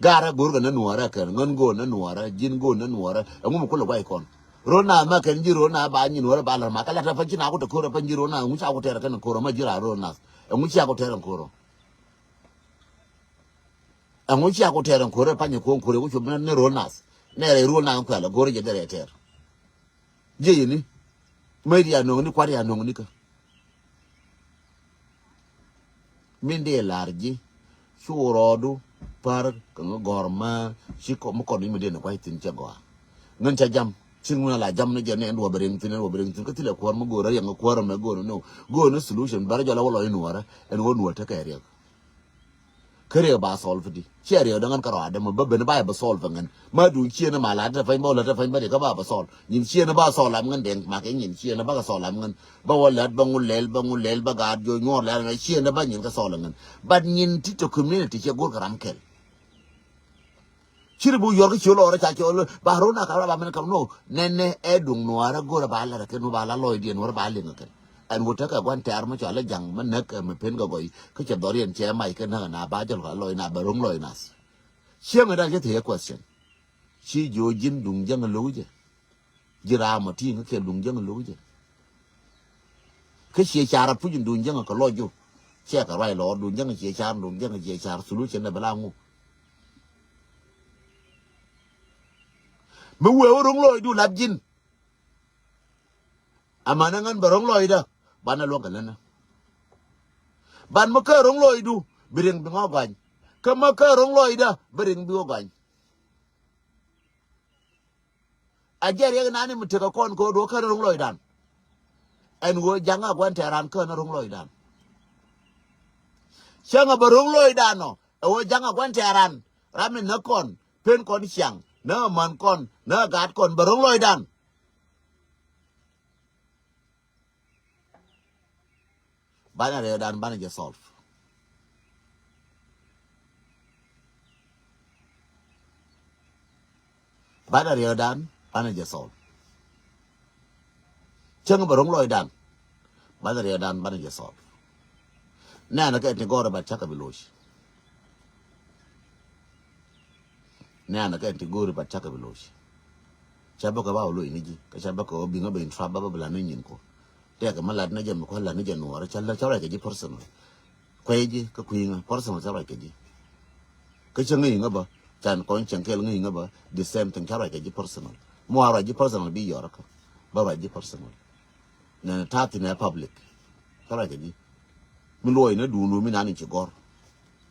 Garɛ go̱rkɛ ni nuɔrɛ kɛn ŋän go̱o̱r ni nuɔrɛ ji̱n go̱o̱r ni nuɔrɛ. Ɛŋu mi kulɛ guay kɔn ro̱l nath ma kɛn ji̱ ro̱l nath ba nyi nuɔrɛ ba lär ma kɛ lat ɛ pä ji̱n a ku te ko̱r ɛ pä ji̱ ro̱l nath ɛŋu ca ku tɛr kɛn ko̱r ɛ ma ji̱ ra ro̱l nath ɛŋu cia ku tɛr ɛn ko̱r ɔ. Ɛŋu cia ku tɛr ɛn ko̱r ɛ pany ɛ ko̱r ɛŋu cop ni ro̱l nath nɛ rɛy ro̱l nath kuɛl ɛ go̱r ɛ jɛ dɛ rɛy tɛr. Jiɛ yini media no̱ŋni kuat ya no̱ŋni kä. Min dee lar ji̱ cu rɔɔdu pär kɛ ŋä gɔr ma ci kɔ mi kɔn mi dee ni kuay thin cɛ gɔa. Ŋän ca jam ci ŋun ala jam ni jɛ ni ɛn wä bɛ riŋ thin ɛn wä bɛ riŋ thin kä thilɛ kuɔr mi go̱o̱r riɛŋ kuɔr mɛ go̱o̱r ni go̱o̱r ni solution bär jɔl a wä lɔ inuɔrɛ ɛn wä nuɔr tekɛ riɛk. Kä riɛk ba solve di ciɛ riɛk däŋ ŋän kä rɔadɛ mɛ bä ben ba yɛ bä solve ŋän ma duŋ ciɛ ni ma la te pany bä wä la te pany bä riɛk kä ba bä solve nyin ciɛ ni ba solve am ŋän dɛŋ ma kɛ nyin ciɛ ni ba kɛ solve am ŋän. Bä wä lät bä ŋu lɛl bä ŋu lɛl bä gaat jiɔ nyuɔr lɛl ŋä ciɛ ni bä nyin kä thɔl ŋän. But nyin ti tɔ community cɛ go̱r kɛ ram kɛl. Ciri bu yɔr kä ciö lɔrä ca cɔl ba run a kap ra ba mɛn kap no nɛnɛ ɛ duŋ nuɔrä go̱rä ba lät kɛ nu ba la lɔy diɛn wär ba liŋ kɛn. Ɛn wä tekɛ guan tɛɛr mɛ cɔal jaŋ mɛ näk mɛ pen kɛ gɔy kä cɛ dhɔriɛn cɛ mac kɛ näk na ba jɔl kɛ lɔy na bɛ ro̱ŋ lɔy nath. Cieŋ ɛ dan cɛ thiee question. Ci jiö ji̱n duŋ jäŋ lo̱k jɛ. Ji̱ raam ɔ ti̱i̱ŋ kä kɛ luŋ jäŋ lo̱k jɛ. Kä ciɛ car a puc in duŋ jäŋ kɛ lɔc ju. Ciɛ kɛ ruac lɔɔr duŋ jäŋ ciɛ car duŋ jäŋ ciɛ car solution dɛ bɛ la ŋu. Mi wee wä ro̱ŋ lɔcdu lap ji̱n. Amanä ŋän bɛ ro̱ŋ lɔcdä banɛ luäŋ kɛ länä. Ban mi kä ro̱ŋ lɔcdu bi riŋ bi ŋɔ gɔany. Kä mi kä ro̱ŋ lɔcdä bi riŋ bi ŋɔ gɔany. A jɛ riɛk nani mi tekɛ kɔn kɛ ɣöö duɔ̱k kɛn ro̱ŋ lɔcdan. Ɛn ɣöö ja̱ŋ a gua̱n tɛɛran kään ro̱ŋ lɔcdan. Cäŋ a bɛ ro̱ŋ lɔcdan ɔ ɛ ɣöö ja̱ŋ a gua̱n tɛɛran. Ram mi näk kɔn pen kɔn ciaŋ näk a män kɔn näk a gaat kɔn bɛ ro̱ŋ lɔcdan. Banɛ rɛwdan banɛ jɛ solve. Banɛ riɛkdan banɛ jɛ solve. Cäŋ bɛ ro̱ŋ lɔcdan. Banɛ riɛkdan banɛ jɛ solve. Nɛnɛ kɛ ti gɔ̱rä ba cakɛ bi loc. Nɛnɛ kɛ ti gɔ̱rä ba cakɛ bi loc. Ca bä kɛ ba wä loc ni ji̱ kä ca bä kɛ wä biŋä bɛ in trap bä bä bi la ni nyin kɔ. Tɛkɛ mi lat ni jɛ mi kɔ lat ni jɛ nuɔrä ca la ca ruac kɛ ji̱ personal. Kuɛy ji̱ kä kui̱ ŋä personal ca ruac kɛ ji̱. Kä cä ŋäc ŋä bä can kɔn cäŋ kɛl ŋäc ŋä bä the same thing ca ruac kɛ ji̱ personal. Mi wa ruac ji̱ personal bi yɔr kä bä ruac ji̱ personal. Nɛ ta̱a̱ thin ɛ public ca ruac kɛ ji̱. Mi luɔc ni duundu mi nan in ci gɔr.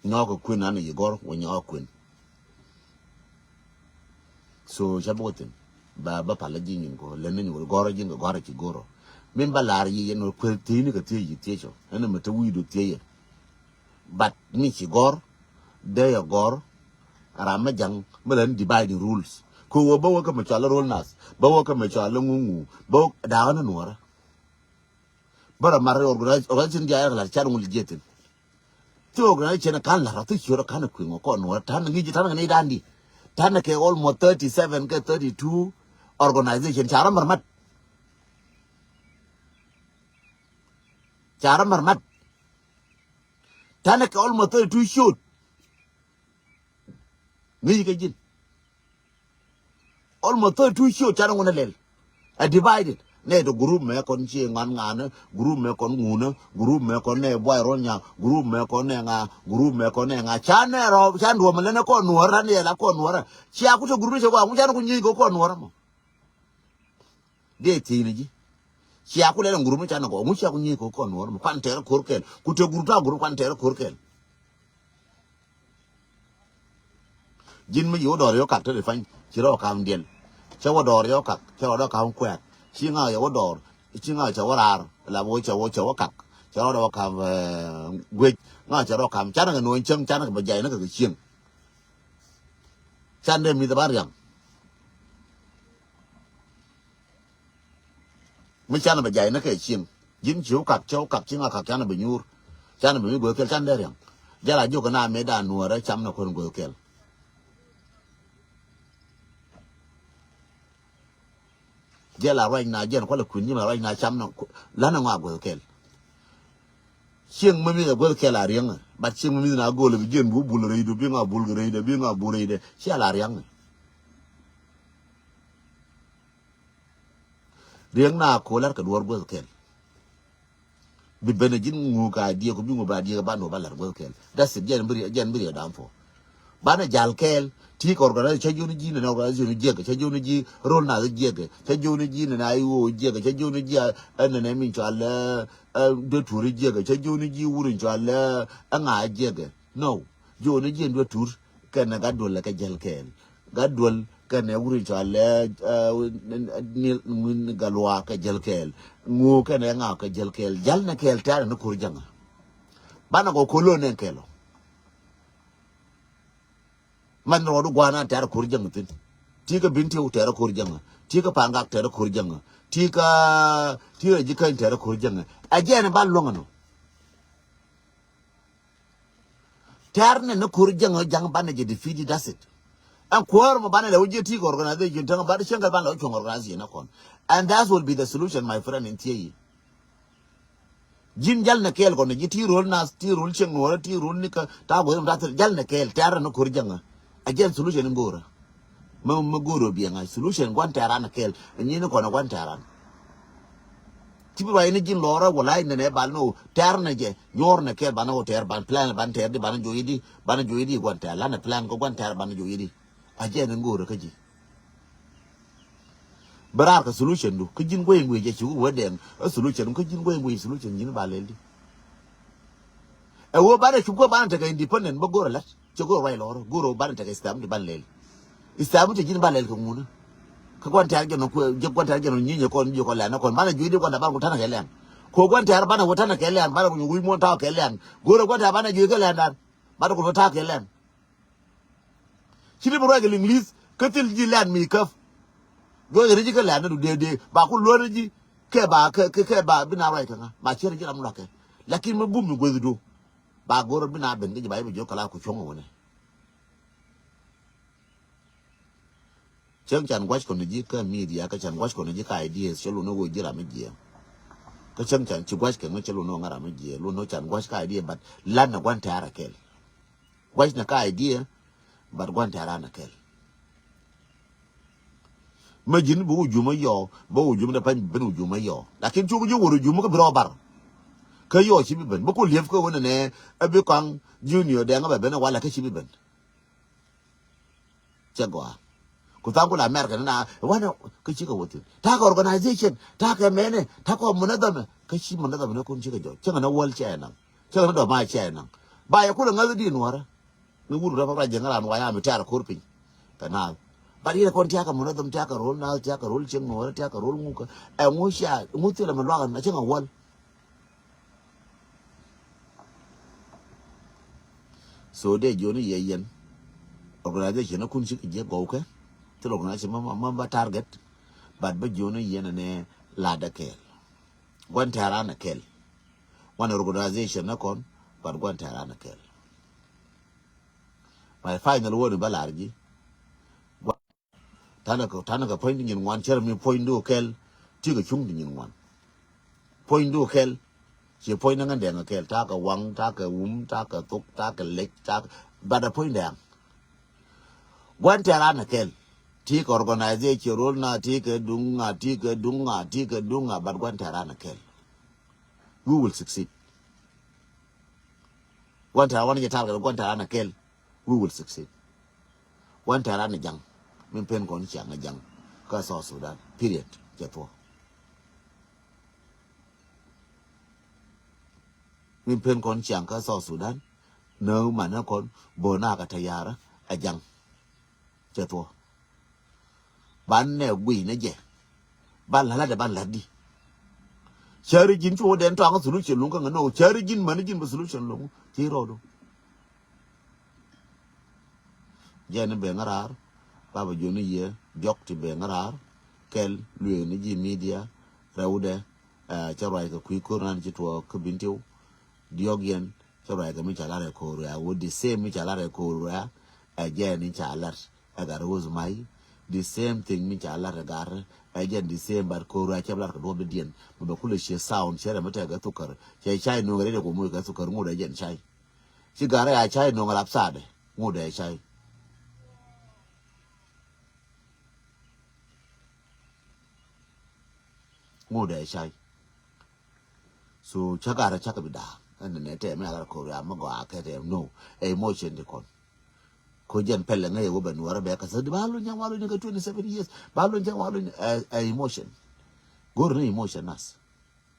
Nyɔɔk kɛ kuën nan in ci gɔr wä nyɔɔk kuën. So ca bä wä thin ba bä pal ji̱ nyin kɔ lɛ ni nyuur gɔr ji̱n kɛ gɔr ci gɔr. Min ba lar yi yɛn wä kuën thiec ni kɛ thiec yi thiec cɔ ɛn mɛ te wi̱i̱du thiec yɛ. But mi ci gɔr dee yɛ gɔr. Ram mɛ jaŋ mɛ lɛ ni dividing rules. Kɛ wä bä wä kä mɛ cɔal rol nath bä wä kä mɛ cɔal ŋuŋu bä wä da̱a̱k ni nuɔrä. Bä rɔ mar organization diaal ɛ kɛ lar car ŋul jiɛthin. Ti organization kan la rɔ ti ciöt kan kuiŋ kɔn nuɔr tan ŋi̱c tan ŋi̱c dan di. Tan kɛ almost thirty seven kɛ thirty two organization ca rɔ mɛr mat. Ca rɔ mɛr mat. Tan kɛ almost thirty two ciöt. Ŋi̱i̱c kɛ ji̱n. Almost thirty two ciöt canɛ ŋun ɛ lɛl. Ɛ divided. Nɛ ti group mɛ kɔn cie ŋuan ŋa̱a̱nä, group mɛ kɔn ŋuunä, group mɛ kɔn nɛ buay rol nyaŋ, group mɛ kɔn nɛ ŋa̱a̱, group mɛ kɔn nɛ ŋa̱a̱. Canɛ rɔ canɛ ruɔm lɛnɛ kɔn nuɔ̱ɔ̱rä ni yɛ la kɔn nuɔ̱ɔ̱rä. Cia ku te group ni cɛ kua ŋu canɛ ku nyi̱i̱c kɛ kɔn nuɔ̱ɔ̱rä mɔ. Dee thiecni ji̱. Cia ku lɛl ɛn gurup mi canɛ gɔɔ ŋu cia ku nyiec kɛ kɔn nuɔr mi kuan tɛɛr ko̱r kɛl ku te gurup ta gurup kuan tɛɛr ko̱r kɛl. Ji̱n mi yi wä dɔɔr yɔ kak te ri pany ci rɔ kam diɛl. Cɛ wä dɔɔr yɔ kak cɛ rɔ dɔ kam kuɛɛk ci ŋa yɛ wä dɔɔr ci ŋa cɛ wä raar la wä cɛ wä cɛ wä kak cɛ rɔ dɔ kam guec ŋa cɛ rɔ kam canɛ kɛ nuɔ̱ny cäŋ canɛ kɛ bɛ jay ni kɛ kɛ cieŋ. Can dee mi̱th ɛ ba riaŋ. Mi canɛ bɛ jay ni kɛ cieŋ ji̱n ci wä kak cɛ wä kak ci ŋa kak canɛ bɛ nyuur. Canɛ bɛ mi guäth kɛl can dee riaŋ. Jɛ la jiök kɛ na mëë dan nuɔɔrɛ cam nɛ kuän guäth kɛl. Jɛ la ruac na jɛn kualɛ kui̱n ji̱ mɛ ruac na cam nɛ lanɛ ŋɔak guäth kɛl. Cieŋ mi mi̱th ɛ guäth kɛl a riäŋä. Bat cieŋ mi mi̱th na go̱o̱lɛ bi jiɛn bu bul rɛydɛ bi ŋa bul kɛ rɛydɛ bi ŋa bul rɛydɛ. Ciɛ la riäŋä. Riäŋ na ko̱ la̱r kɛ duɔ̱ɔ̱r guäth kɛl. Bi ben a ji̱n ŋu ka diɛk ku bi ŋu ba diɛk ba nu ba la̱r guäth kɛl. That's it. Jɛn bi riɛ jɛn bi riɛ dam po. Banɛ jal kɛɛl ti kɛ organization cä joni ji̱ nɛnɛ organization jiɛk cä joni ji̱ rol nath jiɛk cä joni ji̱ nɛnɛ ayi wo jiɛk cä joni ji̱ a nɛnɛ min cɔal ɛ duet tuuri jiɛk cä joni ji̱ wuri cɔal ɛ ŋa jiɛk. No. Joni ji̱ duet tuur kɛnɛ gat duɔl kɛ jɛl kɛɛl. Gat duɔl kɛnɛ wuri cɔal ɛ ni ŋun gat luaak kɛ jɛl kɛɛl. Ŋu kɛnɛ ŋa kɛ jɛl kɛɛl jal nɛ kɛɛl tɛ̈rɛ ni ko̱r jäŋä. Banɛ kɔ ko̱r lo̱n nɛ kɛɛl ɔ. Man rɔɔdu gua̱a̱n an tɛ̈rɛ ko̱r jäŋä thi̱n. Ti kä bin tiw tɛ̈rɛ ko̱r jäŋä ti kä paŋ gak tɛ̈rɛ ko̱r jäŋä ti kä ti rɛ ji̱ käny tɛ̈rɛ ko̱r jäŋä. Ɛ jɛɛn ba luäŋä nɔ. Tɛ̈r nɛ ni ko̱r jäŋä ja̱ŋ banɛ jɛ defeat. That's it. Ɛn kuäär mɔ banɛ lɛ wä jiɛ ti kɛ organization täŋ banɛ cieŋ kɛl banɛ lɛ wä cuɔ̱ŋ organization nɛ kɔn. And that will be the solution my friend in thiee yi. Ji̱n jal nɛ kɛɛl kɔn ji̱ ti ro̱l nath ti ro̱l cieŋ nuɔ̱ɔ̱rä ti ro̱l nikä ta̱a̱ guäth mɛ ta̱a̱ thil jal nɛ kɛɛl tɛ̈r nɛ ni ko̱r jäŋä. A jɛn solution in go̱o̱rä. Mä mä go̱o̱r ɔ biɛ ŋa̱c solution gua̱n tɛ̈ran kɛl. Nyin kɔn gua̱n tɛ̈ran. Ci bi ruac ni ji̱n lɔrä wala in nɛ bal ni ɔ tɛ̈r nɛ jɛ nyuɔr nɛ kɛl banɛ ɔ tɛ̈r ban plan ban tɛ̈r di banɛ jo̱o̱c di banɛ jo̱o̱c di gua̱n tɛ̈r lanɛ plan kɛ gua̱n tɛ̈r banɛ jo̱o̱c di. A jɛ ni go̱o̱r kä ji̱. Bi raar kɛ solution du kä ji̱n guey guey jɛ ci wä wä dɛŋ. Ɛ solution kä ji̱n guey guey solution ji̱n ba lɛl di. Ɛ wä banɛ cup kä banɛ tekɛ independent bä go̱o̱r ɛ la̱t. Cɛ go̱o̱r ruac lɔɔr go̱o̱r ɔ banɛ tekɛ stam ti ban lɛl. Stam ti ji̱n ban lɛl kɛ ŋunä. Kä gua̱n tɛ̈r jɛn ɔ kuɛ jɛ gua̱n tɛ̈r jɛn ɔ nyinyɛ kɔn ji̱ kɔ lɛn ɛ kɔn banɛ jui̱ di gua̱n tɛ̈r ban ku tanɛ kɛ lɛn. Kɔ gua̱n tɛ̈r banɛ wä tanɛ kɛ lɛn banɛ ku nyuŋ wi̱i̱ muɔ̱n ta̱wä kɛ lɛn. Go̱o̱r ɔ gua̱n tɛ̈r banɛ jui̱ kɛ lɛn dan. Banɛ ku wä ta̱wä kɛ lɛn. Ci ti bi ruac kɛ liŋ li̱th kä thil ji̱ lɛn mi käp. Juɔc ri̱c kä lɛn ni du dee dee ba ku luɔ̱n ji̱ kɛ ba kɛ kɛ ba bi na ruac kɛ ŋa ba cier ji̱ ram lua̱kɛ. Lakin mi bum mi gueth du. Ba go̱r bi na ben kä ji̱ ba ji̱ bi jiök kɛ la ku cuɔ̱ŋ wä ni. Cäŋ can gua̱c kɔn ji̱ kä media, kä can gua̱c kɔn ji̱ kä ideas, cä lun ni wä ji̱ ram mi jiɛ. Kä cäŋ can ci gua̱c kɛ ŋä cä lun ni wä ŋä ram mi jiɛ, lun ni can gua̱c kä idea, but lan ni gua̱n tɛ̈r a kɛl. Gua̱c ni kä idea, but gua̱n tɛ̈r a kɛl. Mä ji̱n bi wä jumä yɔ, bä wä jumä dɛ pa̱ny bi ben wä jumä yɔ. Lakin cuk ji̱ wä jumä kä bi rɔ bar. Kä yɔ ci bi ben, bä ku liep kä wä nɛ nɛ, ɛ bi kɔaŋ junior dɛŋ bɛ ben wala kä ci bi ben. Cɛ gɔaa. Ku tha̱a̱ŋ ku la America ni na wanɛ kä cikɛ wä thi̱n. Ta̱a̱ kɛ organization, ta̱a̱ kɛ mɛnɛ, ta̱a̱ kɛ munadhama, kä ci munadhama ni kun cikɛ jɔc. Cɛ ŋɛ ni wäl cɛ naŋ. Cɛ ŋɛ ni dɔ̱ma cɛ naŋ. Ba yɛ kulɛ ŋäth di nuɔrä. Ni wur rɛp rɛp ra jiɛŋ ran wa ya mi tɛ̈r ko̱r piny. Kɛ naath. But yɛn kɔn tiakɛ munadham, tiakɛ rol naath, tiakɛ rol cieŋ nuɔrä, tiakɛ rol ŋukä. Ɛ ŋu cia, ŋu thilɛ mi luakä na cɛ ŋɛ wäl. So dee jiɔni yɛ yɛn. Organization ni kun cikɛ jiɛ gɔwkɛ. Thil organization ma, ma, ma ba target. But bä jiɔni yɛn ni ladɛ kɛɛl. Gua̱n tɛ̈r a kɛl. Gua̱n organization ni kɔn, but gua̱n tɛ̈r a kɛl. My final word bä lar ji̱. Tanɛ kɛ, tanɛ kɛ puɔ̱ny ti nyin ŋuan, cär mi puɔ̱ny du kɛl, ti kɛ cuŋ ti nyin ŋuan. Puɔ̱ny du kɛl, ci puɔ̱ny ni ŋän dɛŋ kɛl, ta̱a̱ kɛ waŋ, ta̱a̱ kɛ wum, ta̱a̱ kɛ thok, ta̱a̱ kɛ lec, ta̱a̱ kɛ, but a puɔ̱ny dɛŋ. Gua̱n tɛ̈r a kɛl, ti kɛ organization rol na, ti kɛ duŋ ŋa, ti kɛ duŋ ŋa, ti kɛ duŋ ŋa, but gua̱n tɛ̈r a kɛl. We will succeed. Gua̱n tɛ̈r wanɛ jɛ target, gua̱n tɛ̈r a kɛl. We will succeed. Gua̱n tɛ̈r a jaŋ. Min pen kɔn ciaŋ a jaŋ. Kä South Sudan. Period. Cɛ thuɔ. Min pen kɔn ciaŋ kä South Sudan. Nä manɛ kɔn bö na kɛ tayara a jaŋ. Cɛ thuɔ. Ban nɛ guiy ni jɛ. Ban la̱t la̱t dɛ ban la̱t di. Cäri ji̱n cu wä dɛn tɔaŋ solution luŋ kä ŋä nɔ. Cäri ji̱n mäni ji̱n bä solution luŋ. Ci rɔɔdu. Jɛn ni ben ŋä raar. Baba joni yɛ jɔk ti ben ŋä raar. Kɛl lueek ni ji̱ media. Rɛwdɛ. Ɛ, cä ruac kɛ kui̱ ko̱r nan ci tuɔɔk kä bin tiw. Diɔk yɛn. Cä ruac kɛ mi ca lar ɛ ko̱r wia. Wä the same mi ca lar ɛ ko̱r wia. Ɛ jɛn ni ca lar. Ɛ gat rose mai. The same thing mi ca lar ɛ gat. Ɛ jɛn the same but ko̱r wia cɛ lar kɛ duɔp di diɛn. Mi bɛ kulɛ cie sound cɛ rɛ mi tɛk kɛ thukar. Cɛ cay nuŋ rɛ de kɛ moc kɛ thukar ŋut ɛ jɛn cay. Ci gat rɛ a cay nuŋ rap sadɛ. Ŋut ɛ cay. Ŋut ɛ cay. So cä gat rɛ cä kɛ bi da̱a̱k. Ɛn nɛ tɛm mi a gat rɛ ko̱r wia mi gɔaa kɛ tɛm no. Ɛ emotion ti kɔn. Ko jɛn pɛlɛ ŋäc ɛ wä bɛ nuɔrä bɛ kɛ thäk di ba lony jɛn wa lony kɛ twenty seven years. Ba lony jɛn wa lony ɛ, ɛ emotion. Go̱r ni emotion nas.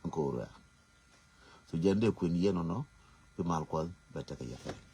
Ɛn ko̱r wia. So jɛn dee kuën yɛn ɔnɔ. Bi mal kuɔth bɛ tekɛ yɛ.